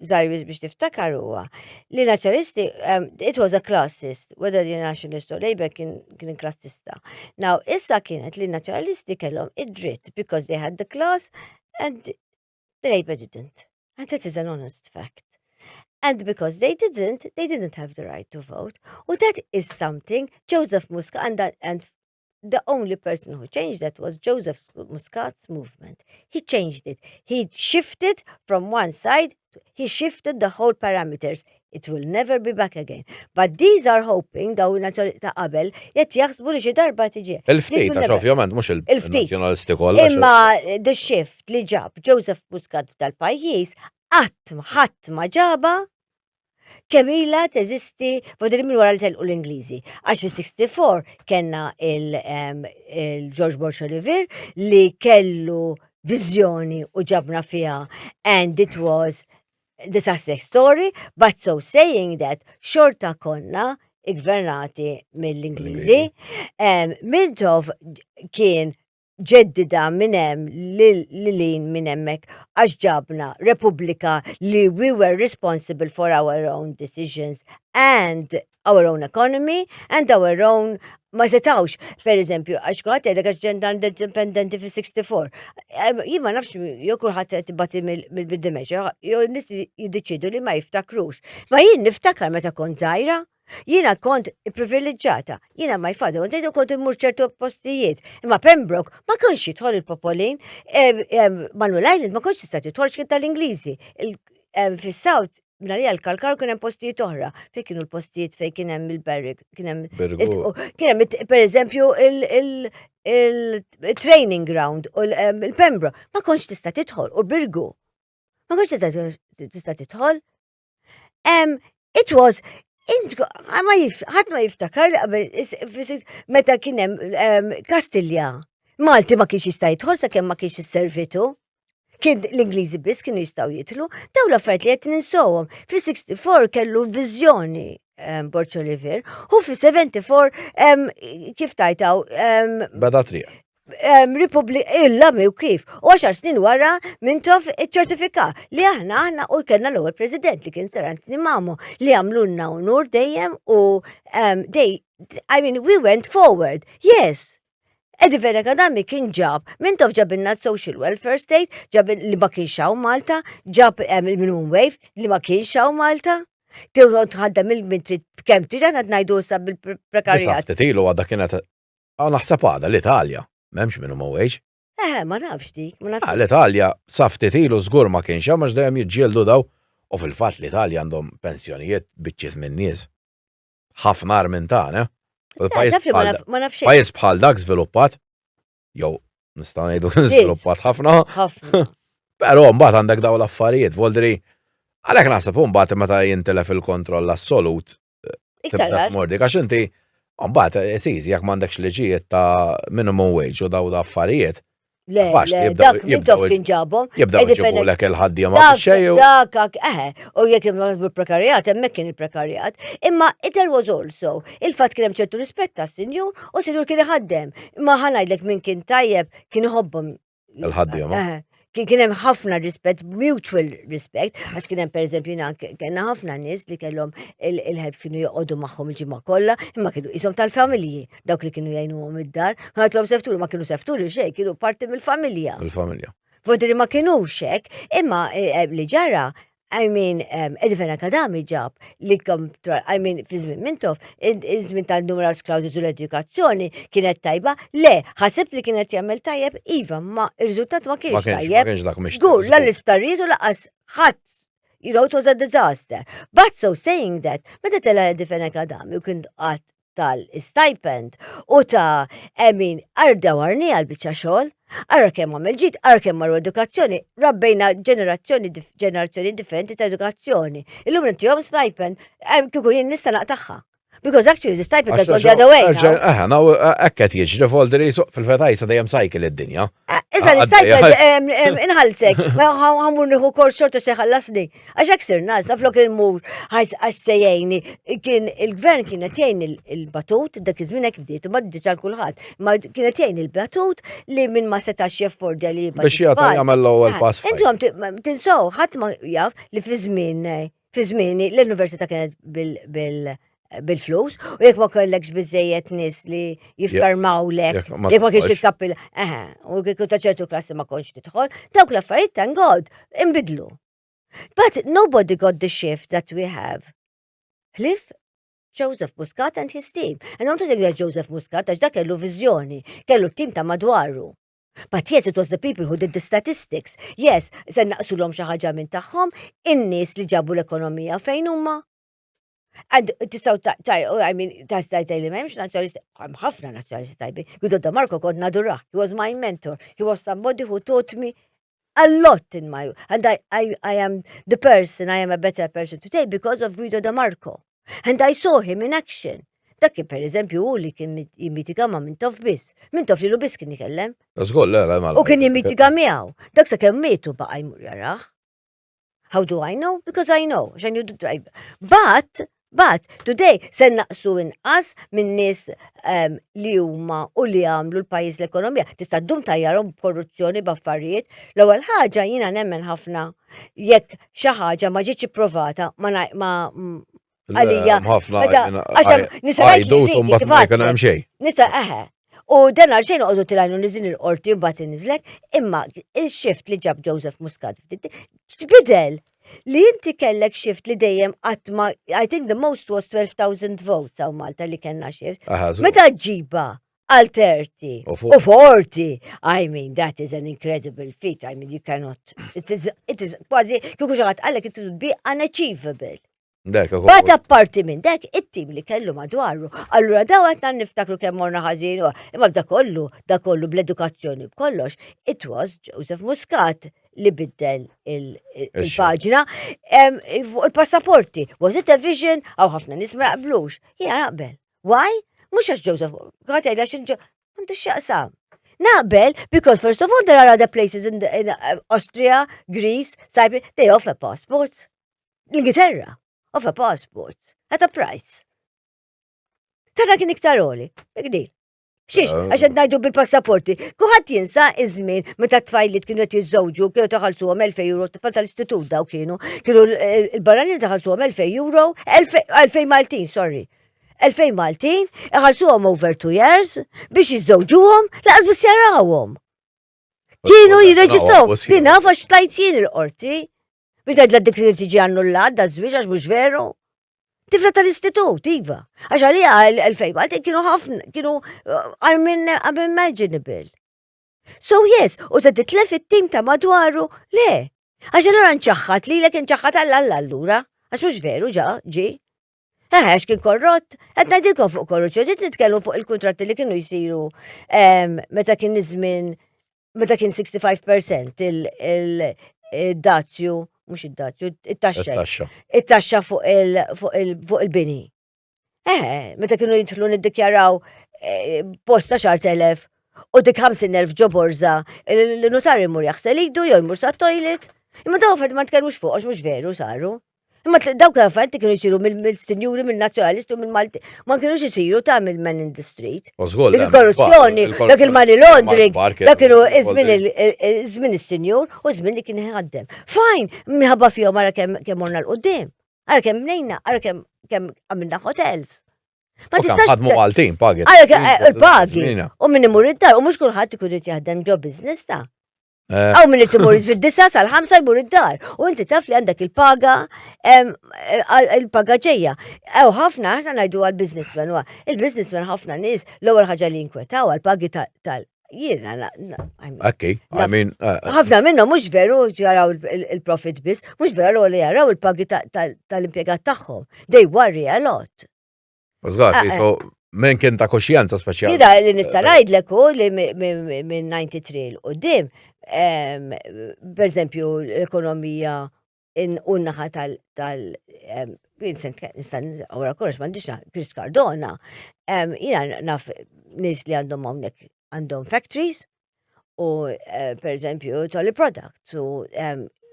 żgħir biex tiftakar huwa li nazzjonalisti, um, it was a classist, whether the nationalist or Labour kien, kien klassista. Now, issa kienet li nazzjonalisti kellhom id-dritt because they had the class and the Labour didn't. And that is an honest fact. And because they didn't, they didn't have the right to vote. U that is something Joseph Muscat and, and the only person who changed that was Joseph Muscat's movement. He changed it. He shifted from one side, he shifted the whole parameters. It will never be back again. But these are hoping daw ta' qabel qed jaħsbu li xi darba tiġi. Il-ftit, għax ovvjament mhux il-nazzjonalisti kollha. Imma the shift li ġab Joseph Muscat tal-pajjiż qatt ħadd ma ġaba. Kemm ilha teżisti voldiri minn wara li telqu l-Ingliżi. Għax fis-64 kellna il-George Borg Olivier li kellu viżjoni u ġabna fiha and it was the success story, but so saying that xorta konna iggvernati mill-Ingliżi. Mintoff kien ġeddida minn hemm lil hinn minn hemmhekk għax ġabna Repubblika li we were responsible for our own decisions and our own economy and our own ma setawx, per eżempju, għax kulħadd jgħidlek għax ġenna indipendenti fis-64. Jien ma nafx jew kulħadd qed ibati mill-dementia, jew nies jiddeċiedu li ma jiftakrux. Ma jien niftakar meta kont żgħira. Jiena kont ipprivileġġata. Jiena my father kont ngħidu kont immur ċertu postijiet. Imma Pembroke ma kienx jidħol il-popolin. Manuel Island ma kontx tista' tidħol x'kien tal-Ingliżi. Fis-South minn l-Kalkar kien hemm postijiet oħra. Fejn kienu l-postijiet fejn kien hemm il-barrack, kien hemm kien hemm per eżempju il-training ground u l-Pembroke. Ma kontx tista' tidħol u Birgu. Ma kontx tista' tidħol. It was ħadd ma jiftakar li qabel meta kien hemm Kastilja. Malti ma kienx jista' jidħol sakemm ma kienx is-servitu. Kien l-Ingliżi biss kienu jistgħu jidħlu, dawn l-affarijiet li qed ninsowhom. Fi-64 kellu viżjoni Borg Olivier u fi-74 kif tajtaw Beda triq. Republi illa mi u kif. U 10 snin wara Mintoff iċ-ċertifika li aħna aħna u kellna l-ewwel president li kien Sir Anthony Mamo li għamlulna unur dejjem u they, I mean, we went forward. Yes. Eddie Fenech Adami kien ġab, Mintoff ġabilna social welfare state, ġab li ma kienx hawn Malta, ġab il-minimum wage li ma kienx hawn Malta. Tieħu tħaddem il-mintri kemm trid aħna ngħidu issa bil-prekarjat. Ftit ilu għadha kienet naħseb għadha l-Italja, m'hemmx minimum wage. Eh, ma nafx dik, ma nafx. Ah, L-Italja sa ftit ilu żgur ma kienx hemm għax dejjem jiġġieldu daw u fil-fatt l-Italja għandhom pensjonijiet biċċiet minn nies. Ħafna agħar minn tagħna. U Eh, taf li ma naf- ma nafx xejn. Pajjiż bħal dak żviluppat, jew nistgħu ngħidu żviluppat ħafna, Ħafna. però mbagħad għandek daw l-affarijiet, voldri għalhekk naħseb mbagħad meta jintilef il-kontroll assolut Iktar tibda għar. tmur dik għax inti mbagħad it's easy jekk m'għandekx liġijiet ta' minimum wage u daw l-affarijiet, Le, faċli le, jibdew- dak jibdew Mintoff kien ġabhom. jibdew Eddie jġibulek il-ħaddiema Dak, bix-xejn u- dak, eħe, u jekk imma prekarjat, hemmhekk kien il-prekarjat. Imma there was also il-fatt kien hemm ċertu rispett tas-sinjur u sinjur kien iħaddem. Imma ħa ngħidlek min kien tajjeb kien iħobbhom. Il-ħaddiema. Eħe. Kien hemm ħafna rispett, mutual respect, għax kien hemm pereżempju jiena kellna ħafna nies li kellhom il-help kienu joqogħdu magħhom il-ġimgħa kollha, imma kienu qishom tal-familji, dawk li kienu jgħinuhom id-dar. Ħadlhom sefturi ma kienu sefturi xejn, kienu parti mill-familja. Il-familja. Vodri ma kienux hekk, imma li ġara, I mean, Eddie Fenech Adami ġab li kom, I mean, fi żmien Mintoff, iż-żmien tal-numerous clauses u l-edukazzjoni kienet tajba, le, ħasib li kienet jagħmel tajjeb, iva, ma ir-riżultat ma Ma kienx kienx ma tajjeb. kienx dak mhix. Żgur, la l-isptarijiet u lanqas ħadd it was a disaster. But so saying that, meta tela Eddie Fenech Adami u kien qatt tal-stipend u ta' I mean, arda warni għal-biċċa xogħol, ara kemm għamel ġid, ara kemm marru edukazzjoni, rabbejna ġenerazzjoni ġenerazzjoni differenti ta' edukazzjoni. Illum intihom stipend, kieku jien nista' naqtagħha. Because actually the stipend has gone the other way now. Eħe, naw hekk qed jiġri voldri fil-verità jisa dejjem cycle id-dinja. Issa l-stipend inħallsek, ma ħa mmur nieħu kors xorta se ħallasni. Għax hekk sirna, issa flok immur għax se jgħinni. Kien il-gvern kienet jgħin il-batut, dak iż-żmien hekk bdiet, ma bdiet għal kulħadd, ma kienet jgħin il-batut li minn ma setax jeffordja li jibgħat Biex jagħtu it-tfal. jagħmel l-ewwel pass. Intom tinsow, ħadd ma jaf li fi żmien fi żmieni l-università kienet bil-flus u jekk ma kellekx biżejjed nies li jiffermawlek Jekk ma jekk ma kienx tidħolx. il-kappil, eħe, u kieku ta' ċertu klassi ma kontx tidħol, dawk l-affarijiet thank God inbidlu. But nobody got the shift that we have. Ħlief Joseph Muscat and his team. And I'm talking about Joseph Muscat, għax dak kellu viżjoni, kellu team ta' madwaru. But yes, it was the people who did the statistics. Yes, se naqsulhom xi ħaġa minn tagħhom, in-nies li ġabu l-ekonomija fejn huma. And tistgħu ta' I mean, tista' tgħid li m'hemmx nazzjonalisti, hemm ħafna nazzjonalisti tajbi. Guido De Marco kont nadurah, he was my mentor, he was somebody who taught me. A lot in my, and I, I, I am the person, I am a better person today because of Guido De Marco. And I saw him in action. Dak kien per eżempju hu li kien jimmitiga ma' Mintoff biss. Mintoff lilu biss kien ikellem. Żgur, le, le, U kien jimmitiga miegħu. Dak sakemm mietu baqa' jmur jarah. How do I know? Because I know, għax I knew the driver. But, but, today se naqsu inqas minn nies um, li huma u li għamlu l-pajjiż l-ekonomija. Tista' ddum tajjarhom b'korruzzjoni b'affarijiet. L-ewwel ħaġa jiena nemmen ħafna jekk xi ħaġa ma ġietx ipprovata ma ma għalija. Ħafna. Għax nisa għajdu mbagħad ma jkun hemm xejn. Nisa eħe. U dan għal xejn noqogħdu tilajnu niżin il-qorti u mbagħad inniżlek, imma il-shift li ġab Joseph Muscat tbidel li inti kellek shift li dejjem qatt ma I think the most was 12,000 votes hawn Malta li kellna shift. Meta ġiba għal 30 u 40, I mean that is an incredible feat. I mean you cannot it is it is kważi kieku xi ħadd qallek it would be unachievable. Dek, Bat apparti minn dek, it-tim li kellu madwaru. Allura daw għatna niftakru kemm morna ħażin, imma da kollu, da kollu bl-edukazzjoni b'kollox, it was Joseph Muscat li biddel il-paġna. Fuq il-passaporti, was it a vision? Għaw ħafna nies ma jaqblux. Jiena naqbel. Why? Mhux għax Joseph, għat jgħid għax għandu x'jaqsam. Naqbel, because first of all there are other places in, the, in uh, Austria, Greece, Cyprus, they offer passports. L-Ingilterra offer passports at a price. Tara kien iktar oli, big deal. Xiex, eh. għax qed ngħidu bil-passaporti. Kuħadd jinsa iż-żmien meta t-tfajliet kienu qed jiżżewġu, kienu taħallsuhom 2000 euro, tfal tal-istitut daw kienu, kienu l-barranin taħallsuhom 2000 euro, 2000 Maltin, sorry. 2000 Maltin, iħallsuhom over two years biex jiżżewġuhom, laqas biss jarawhom. Kienu jirreġistraw, din naf għax tlajt jien il-qorti. Biex tgħidla dik li tiġi annullat da żwieġ għax mhux veru. Tifla tal-istitut, iva. Għax għalija l-fejn Malti kienu ħafna, kienu uh, unimaginable. So yes, u se titlef it-tim ta' madwaru, le. Għax allura nċaħħat li l nċaħħat għall allura. Għax mhux veru ġa, ġi. Eh, għax kien korrott, qed ngħidilkom fuq korruzzjoni, ġiet nitkellmu fuq il-kuntratti li kienu jsiru meta kien iż-żmien meta kien 65% il-dazju, mhux id-dazju, it-taxxa. It-taxxa fuq il-bini. Eh, meta kienu jidħlu niddikjaraw eh, posta xar telef u dik 50.000 ġo borza, il-notar imur jaħsel idu jew jmur sa toilet. Imma daw affarijiet ma nitkellmux fuq għax mhux veru saru. Imma dawk l-affarijiet kienu jsiru mill-sinjuri, mill-nazzjonalisti u mill-Malti. Ma kienux isiru ta' mill-men in the street. Dik il-korruzzjoni, dak il-money laundering, dak kienu iż-żmien is-sinjur u żmien li kien ħaddem. Fajn, minħabba fihom ara kemm morna l-qudiem. Ara kemm bnejna, ara kemm għamilna hotels. Ma tistax. Ħadmu Maltin, pagi. Eh, il-pagi. U minn imur id-dar, u mhux kulħadd ikun irid jaħdem ġo business ta' Eh. Għaw minn li timur fid-disa sal-ħamsa jmur id-dar. U inti taf li għandek il-paga, eh, il-paga ġejja. Ew ħafna, ħafna ngħidu għal-businessman, il-businessman ħafna nies l-ewwel ħaġa li jinkwetaw għal-pagi tal jiena. Okej, I mean. Eh, ħafna minnhom mhux veru jaraw il-profit biss, mhux veru li jaraw il-pagi tal-impjegat tagħhom. They worry a lot. Żgur, ah, eh. minn kien ta' kuxjenza speċjali. Jida li nista' eh, ngħidlek hu li minn 93 l qudiem, per eżempju, l-ekonomija u naħa tal nista' wara kollox m'għandix Chris Cardona, jiena naf nies li għandhom hawnhekk għandhom factories u eh, per eżempju tolly products u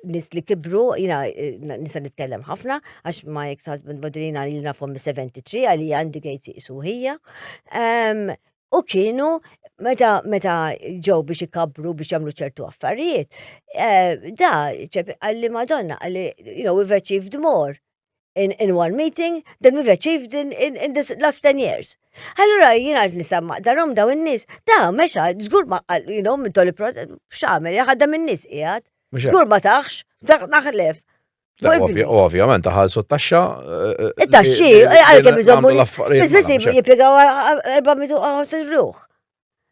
nis li kibru, jina eh, nisa nitkellem ħafna, għax my ex-husband Bodrina li nafhom 73 għalli għandi gejti isuħija. U kienu meta meta ġew biex ikabru biex jagħmlu ċertu affarijiet, eh, da għalli Madonna għalli you know we've achieved more in, in one meeting than we've achieved in, in, in the last 10 years. Allura jiena għad nisa maqdarhom daw in-nies, da mexa, żgur ma you know, minn toli x'għamel, jaħadha minn nies qiegħed. Żgur ma taħx, naħlef. Ovvjament, taħalsu t-taxxa. Eh, eh, it-taxxi, eh, għalkemm iżommu. Biss biss jippjegaw 450 ruħ.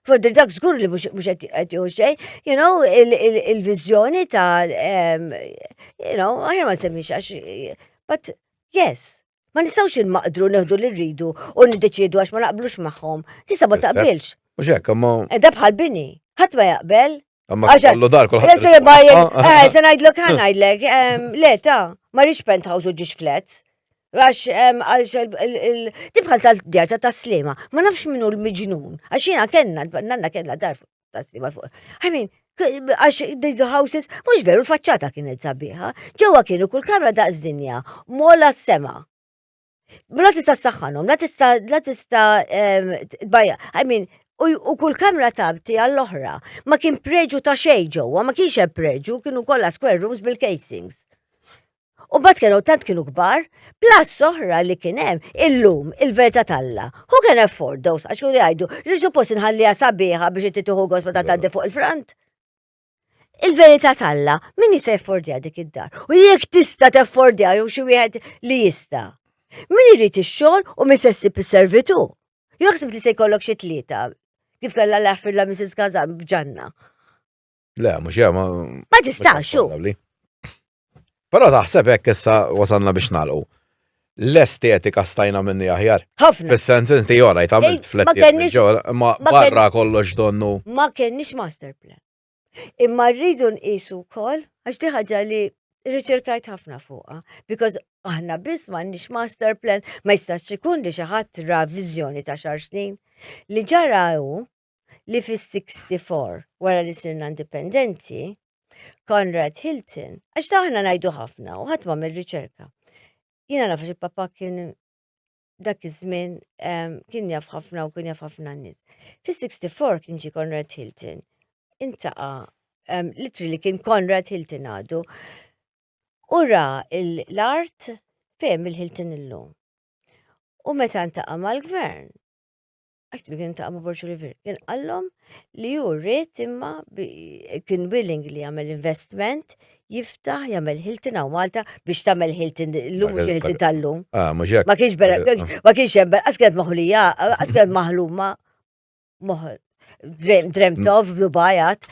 Fordi dak żgur li mhux qed jieħu xejn, you know, il-viżjoni ta' you know, aħjar ma nsemmix għax, but yes, ma nistgħux inmaqdru neħdu li rridu u niddeċiedu għax ma naqblux magħhom. Tista' ma taqbilx. Mhux hekk, imma. Da bħal bini, ħadd ma jaqbel. Ma kellu dar kulħadd. Eh, se ngħidlek ħa ngħidlek, le ta' ma rridx penthouse u ġiex flats. Għax għax tibħal tal-djar ta' taslima, ma nafx minnu l-miġnun, għax jiena kellna, nanna kellna dar taslima fuq. I mean, għax these houses, mhux veru l-faċċata kienet sabiħa, ġewwa kienu kull kamra daqs dinja, mola s-sema. La tista' ssaħħanhom, la tista' la tista' tbajja. I mean, u kull kamra tabti għall-oħra. Ma kien preġu ta' xejn ġewwa, ma kienx hemm preġu, kienu kollha square rooms bil-casings. U bat kienu tant kienu kbar, plus oħra li kien hemm illum il-verità talla. Who can afford those? Għax kienu jgħidu li suppost inħalliha sabiħa biex inti tieħu gost meta tgħaddi fuq il-front. Il-verità t'Alla, min jista' jaffordja dik id-dar? U jekk tista' teffordja jew xi wieħed li jista'. Min irid ix-xogħol u min se ssib is-servitù? Jaħseb li se jkollok xi tlieta kif kellha l-ħfir la Mrs. Kazan b'ġanna. Le, mhux hija ma. Ma tistax, hu. Però taħseb hekk issa wasalna biex nagħlqu. L-estetika stajna minni aħjar. Ħafna. Fis-sens inti jora għamilt fletti ma barra kollox donnu. Ma kenniex master plan. Imma rridu nqisu wkoll għax di ħaġa li riċerkajt ħafna fuqha because aħna biss m'għandniex master plan, ma jistax ikun li xi ħadd ra viżjoni ta' xar snin. Li ġara hu li fis-64 wara li sirna indipendenti, Conrad Hilton, għax ta' aħna ngħidu ħafna u ħadd m'għamel riċerka. Jiena naf għax il-papa kien dak iż-żmien kien jaf ħafna u kien jaf ħafna nies. Fis-64 kien ġie Conrad Hilton. Intaqa literally kien Conrad Hilton għadu. U ra l-art fejn il-Hilton illum. U meta ntaqa' mal-gvern, Actually kien ta' ma' Borġ Olivier, kien qallhom li hu rrid imma kien willing li jagħmel investment, jiftaħ jagħmel Hilton hawn Malta biex tagħmel Hilton illum mhux Hilton tal-lum. Ah, mhux hekk. Ma kienx bera, ma kienx hemm qas kienet maħlija, qas kienet maħluma moħ dreamt of Dubai għad.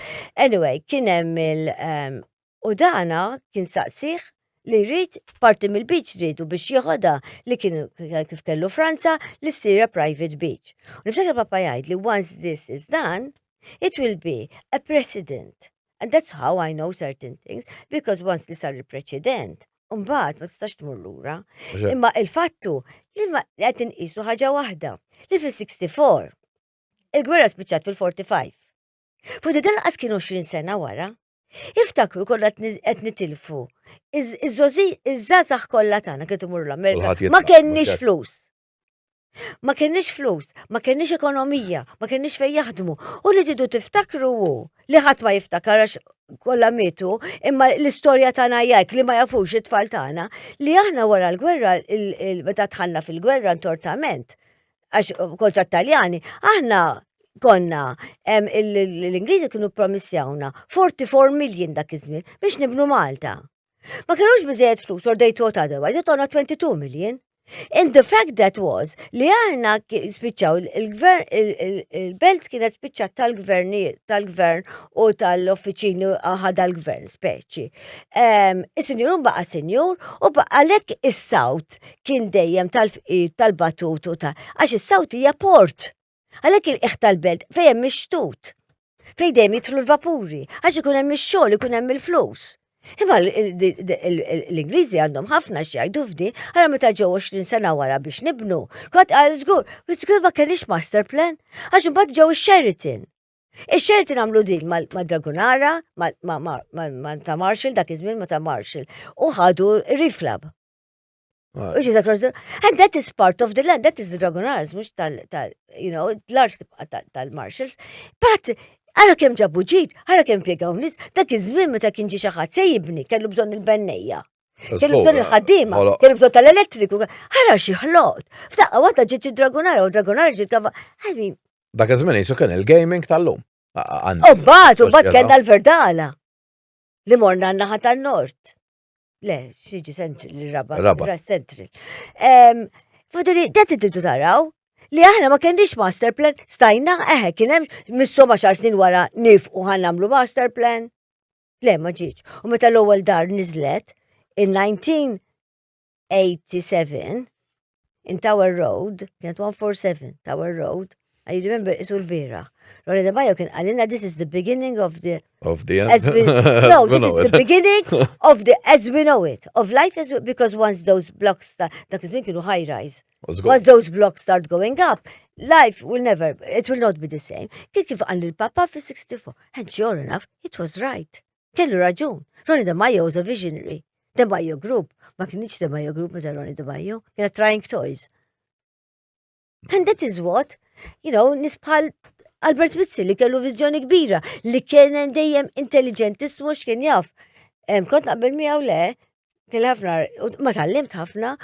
Anyway, kien hemm il ehm, U dana kien saqsih li jrid parti mill-beach riedu biex jieħodha li kien kif kellu Franza li ssir a private beach. U niftakar papa jgħid li once this is done, it will be a precedent. And that's how I know certain things, because once li sar il-preċedent, mbagħad ma tistax tmur lura. Imma il-fattu li ma qed inqisu ħaġa waħda li fis-64 il-gwerra spiċċat fil-45. Fuq di lanqas kien 20 sena wara. Iftakru kollha qed nitilfu. Iż-żgħażagħ kollha tagħna kienu imorru l-Amerika. Ma kenniex flus. Ma kenniex flus, ma kenniex ekonomija, ma kenniex fejn jaħdmu. U li tridu tiftakru hu li ħadd ma jiftakar għax kollha mietu, imma l-istorja tagħna jgħid li ma jafux it-tfal tagħna li aħna wara l-gwerra meta dħalna fil-gwerra intortament għax kontra t-Taljani, aħna konna l-Ingliżi kienu promissjawna 44 million dak iż-żmien biex nibnu Malta. Ma kienux biżejjed flus or they thought otherwise, they tawna 22 million. And the fact that was li aħna spiċċaw il-gvern, il-belt kienet spiċċat tal-gvern tal-gvern u tal-offiċini ħadha l-gvern speċi. Is-sinjur baqa' sinjur u baqa' għalhekk is-South kien dejjem tal-fqir, tal-batut u ta' għax is-South hija port. Għalhekk il-qiegħ tal-belt fejn hemm ix-xtut. Fejn dejjem jidħlu l-vapuri, għax ikun hemm ix-xogħol, ikun hemm il-flus. Imma l-Ingliżi għandhom ħafna x'jgħidu f'di, għara meta ġew 20 sena wara biex nibnu. Kont għal żgur, żgur ma kellix master plan, għax imbagħad ġew ix-Sheraton. Ix-Sheraton għamlu deal ma' Dragunara, ma' ta' Marshall, dak iż-żmien ma' ta' Marshall, u ħadu Reef Club. Which is across the And that is part of the land, that is the Dragonars, mux tal, tal, you know, l-art tibqa tal-Marshals. But, ara kemm ġabu ġid, ara kemm pjegaw nis, dak iż-żmien meta kien ġi xi ħadd se jibni, kellu bżonn il-bennejja. Kellu bżonn il-ħaddiema, kellu bżonn tal-elettriku, ara xi ħlot. F'daqqa waħda ġiet id-Dragonara u Dragonara ġiet kava. I mean. Dak iż-żmien jisu kien il-gaming tal-lum. U bat, u bat kellna l-verdala li morna n-naħa tan-nord. Le, xieġi Central, il-raba. Raba. Central. Fudiri, det tridu taraw li aħna ma kenniex master plan, stajna, eħe, kien hemm missu ma xar snin wara nif u ħan nagħmlu master plan. Le, ma ġietx. U meta l-ewwel dar niżlet, in 1987, in Tower Road, kienet 147 Tower Road. I remember isu l-bira. Ronnie De Maio kien qalilna this is the beginning of the Of the end. As we, no, this is the beginning of the as we know it, of life as we, because once those blocks start, dak iż-żmien kienu high rise. Once those blocks start going up, life will never, it will not be the same. Kif kif qal il-papa fi 64, and sure enough, it was right. Kellu raġun. Ronnie De Maio was a visionary. De Maio Group, ma kienx De Maio Group meta Ronnie De Maio, kienet Trying Toys. And that is what, you know, nies bħal Albert Mizzi li kellu viżjoni kbira, li kien dejjem intelligentist mhux kien jaf. Kont naqbel miegħu le, kien ħafna, ma tallimt ħafna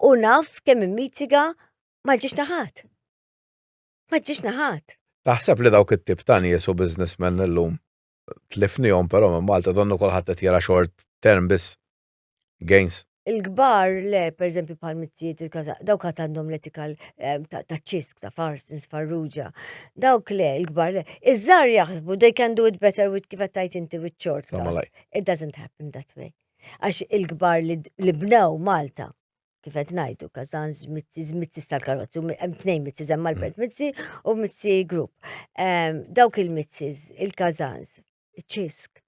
u naf kemm immitiga ma ġiex naħat. Ma ġiex naħat. Taħseb li dawk it-tip ta' nies u businessmen illum tlifnihom però minn Malta donnu kulħadd qed jara short term biss gains. Il-kbar le, per eżempju bħal mizzijiet il-kaza, dawk għad għandhom l-etika ta' ċisk, ta' Farsons, Farrugia. Dawk le, il-kbar le. Iż-żgħar jaħsbu they can do it better with kif qed tgħid inti with shortcuts. It doesn't happen that way. Għax il-kbar li bnew Malta, kif qed ngħidu, Kazans, Mizzi, Mizzi tal-karozzi, hemm tnejn Mizzi, hemm Albert Mizzi u Mizzi Group. Dawk il-Mizzis, il-Kazans, ċisk.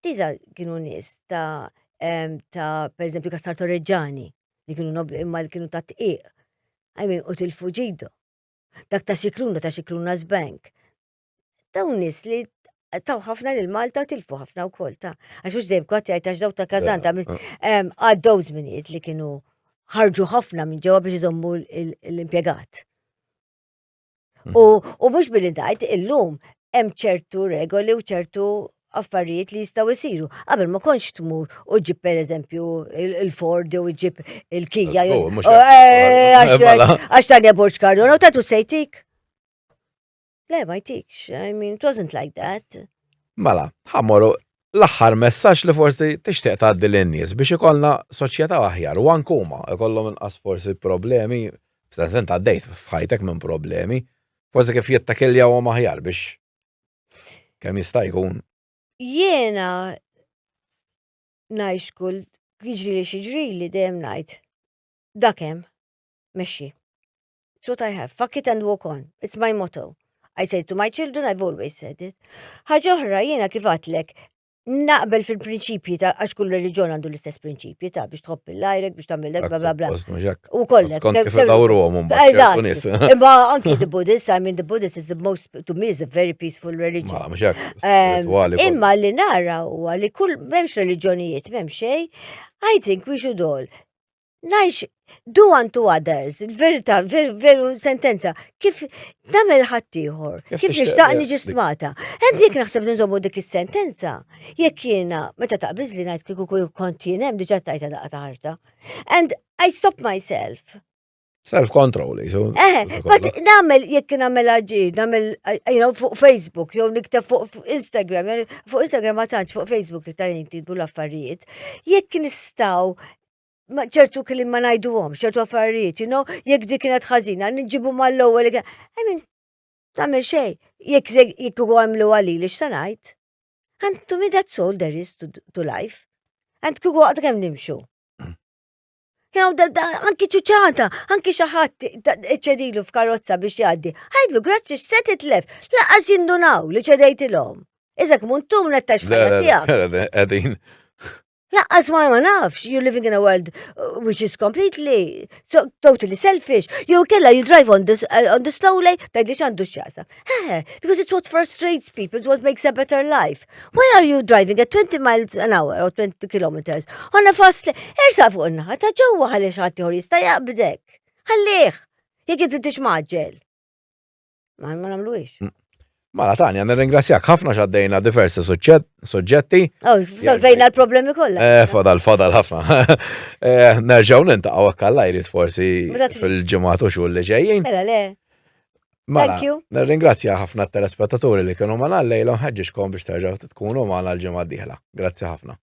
These are kienu nies ta' ta' per eżempju Castar Torreġġani li kienu nobli imma li kienu ta' tqiq. I mean, u til-Fuġido. Dak ta' Xikluna, ta' Xikluna's Bank. Dawn nies li taw ħafna lil Malta tilfu ħafna wkoll ta' għax mhux dejjem kwatt jgħid għax daw ta' Kazan ta' għaddew żminijiet li kienu ħarġu ħafna minn ġewwa biex iżommu l-impjegat. U mhux billi ngħid illum hemm ċertu regoli u ċertu affarijiet li jistgħu jsiru. Qabel ma kontx tmur u ġib pereżempju il-Ford jew iġib il-Kia. Eh, għax Tanja Borġ Cardona u tatu sejtik. Le, ma jtikx. I mean, it wasn't like that. Mela, ħammorru l-aħħar messaġġ li forsi tixtieq tgħaddi lin-nies biex ikollna soċjetà aħjar u anke huma ikollhom inqas forsi problemi, f'sens int għaddejt f'ħajtek minn problemi, forsi kif jittakilljawhom aħjar biex kemm jista' jkun. Jiena ngħix kull jiġri li xiġrili dejjem ngħid dak hemm mexxi. It's what I have. Fuck it and walk on. It's my motto. I say to my children, I've always said it. Ħaġa oħra jiena kif għatlek, naqbel fil-prinċipji ta' għax kull reliġjon għandu l-istess prinċipji ta' biex tħobb il-lajrek, biex tagħmel bla bla bla. U kollek. Kont kif dawruhom Eżatt. Imma anki the Buddhist, I mean the Buddhist is the most, to me is a very peaceful religion. Mela, mhux hekk. Imma li nara huwa li kull m'hemmx reliġjonijiet, m'hemm xejn, I think we should all Ngħix do unto others, il-verità, veru sentenza, kif nagħmel ħaddieħor, kif nixtaq niġi stmata. Hemm dik naħseb li nżommu dik is-sentenza. Jekk jiena meta taqbiż li ngħid kieku kont jien hemm diġà tajta daqqa ta' ħarta. And I stop myself. Self-control, jisu. Eh, but namel, jekk namel ġi, namel, you know, fuq Facebook, jew nikteb fuq Instagram, fuq Instagram ma tantx, fuq Facebook li tal jintidbu l-affarijiet. Jekk nistaw ċertu kliem ma ngħiduhom, ċertu affarijiet, you know, jekk dik kienet ħażina, nġibu mal-ewwel. I mean, tagħmel xejn. Jekk jekk huwa għamlu għali li x'sa ngħid. And to me that's all there is to, to life. And kieku għad kemm nimxu. You know, anki ċuċata, anki xi ħadd ċedilu f'karozza biex jgħaddi. Għidlu, grazzi x'se titlef, lanqas jindunaw li ċedejtilhom. Iżek muntum nettax f'ħajja tiegħek. Qegħdin. Lanqas ma nafx, you're living in a world which is completely, so, totally selfish. Jew kella you drive on, this, on the slow lane, tgħidli x'għandu x'jaqsam. Eh, because it's what frustrates people, it's what makes a better life. Why are you driving at 20 miles an hour or 20 kilometers on a fast lane? Ersa fuq in-naħa ta' ġewwa ħalli xi ħadd ieħor jista' jaqbdek. Ħallih. Jekk inti tix maġġel. Ma ma nagħmluhiex. Mela Tanja, nirringrazzjak ħafna x'għaddejna diversi suġġetti. Oh, solvejna l-problemi kollha. Eh, fadal, fadal ħafna. Eh, nerġgħu nintaqgħu hekk Alla jrid forsi fil-ġimgħat u xhur li ġejjin. Mela le. Mela, Thank you. Nirringrazzja ħafna t-telespettaturi li kienu magħna llejla u nħeġġiġkom biex terġgħu tkunu magħna l-ġimgħa d-dieħla. Grazzi ħafna.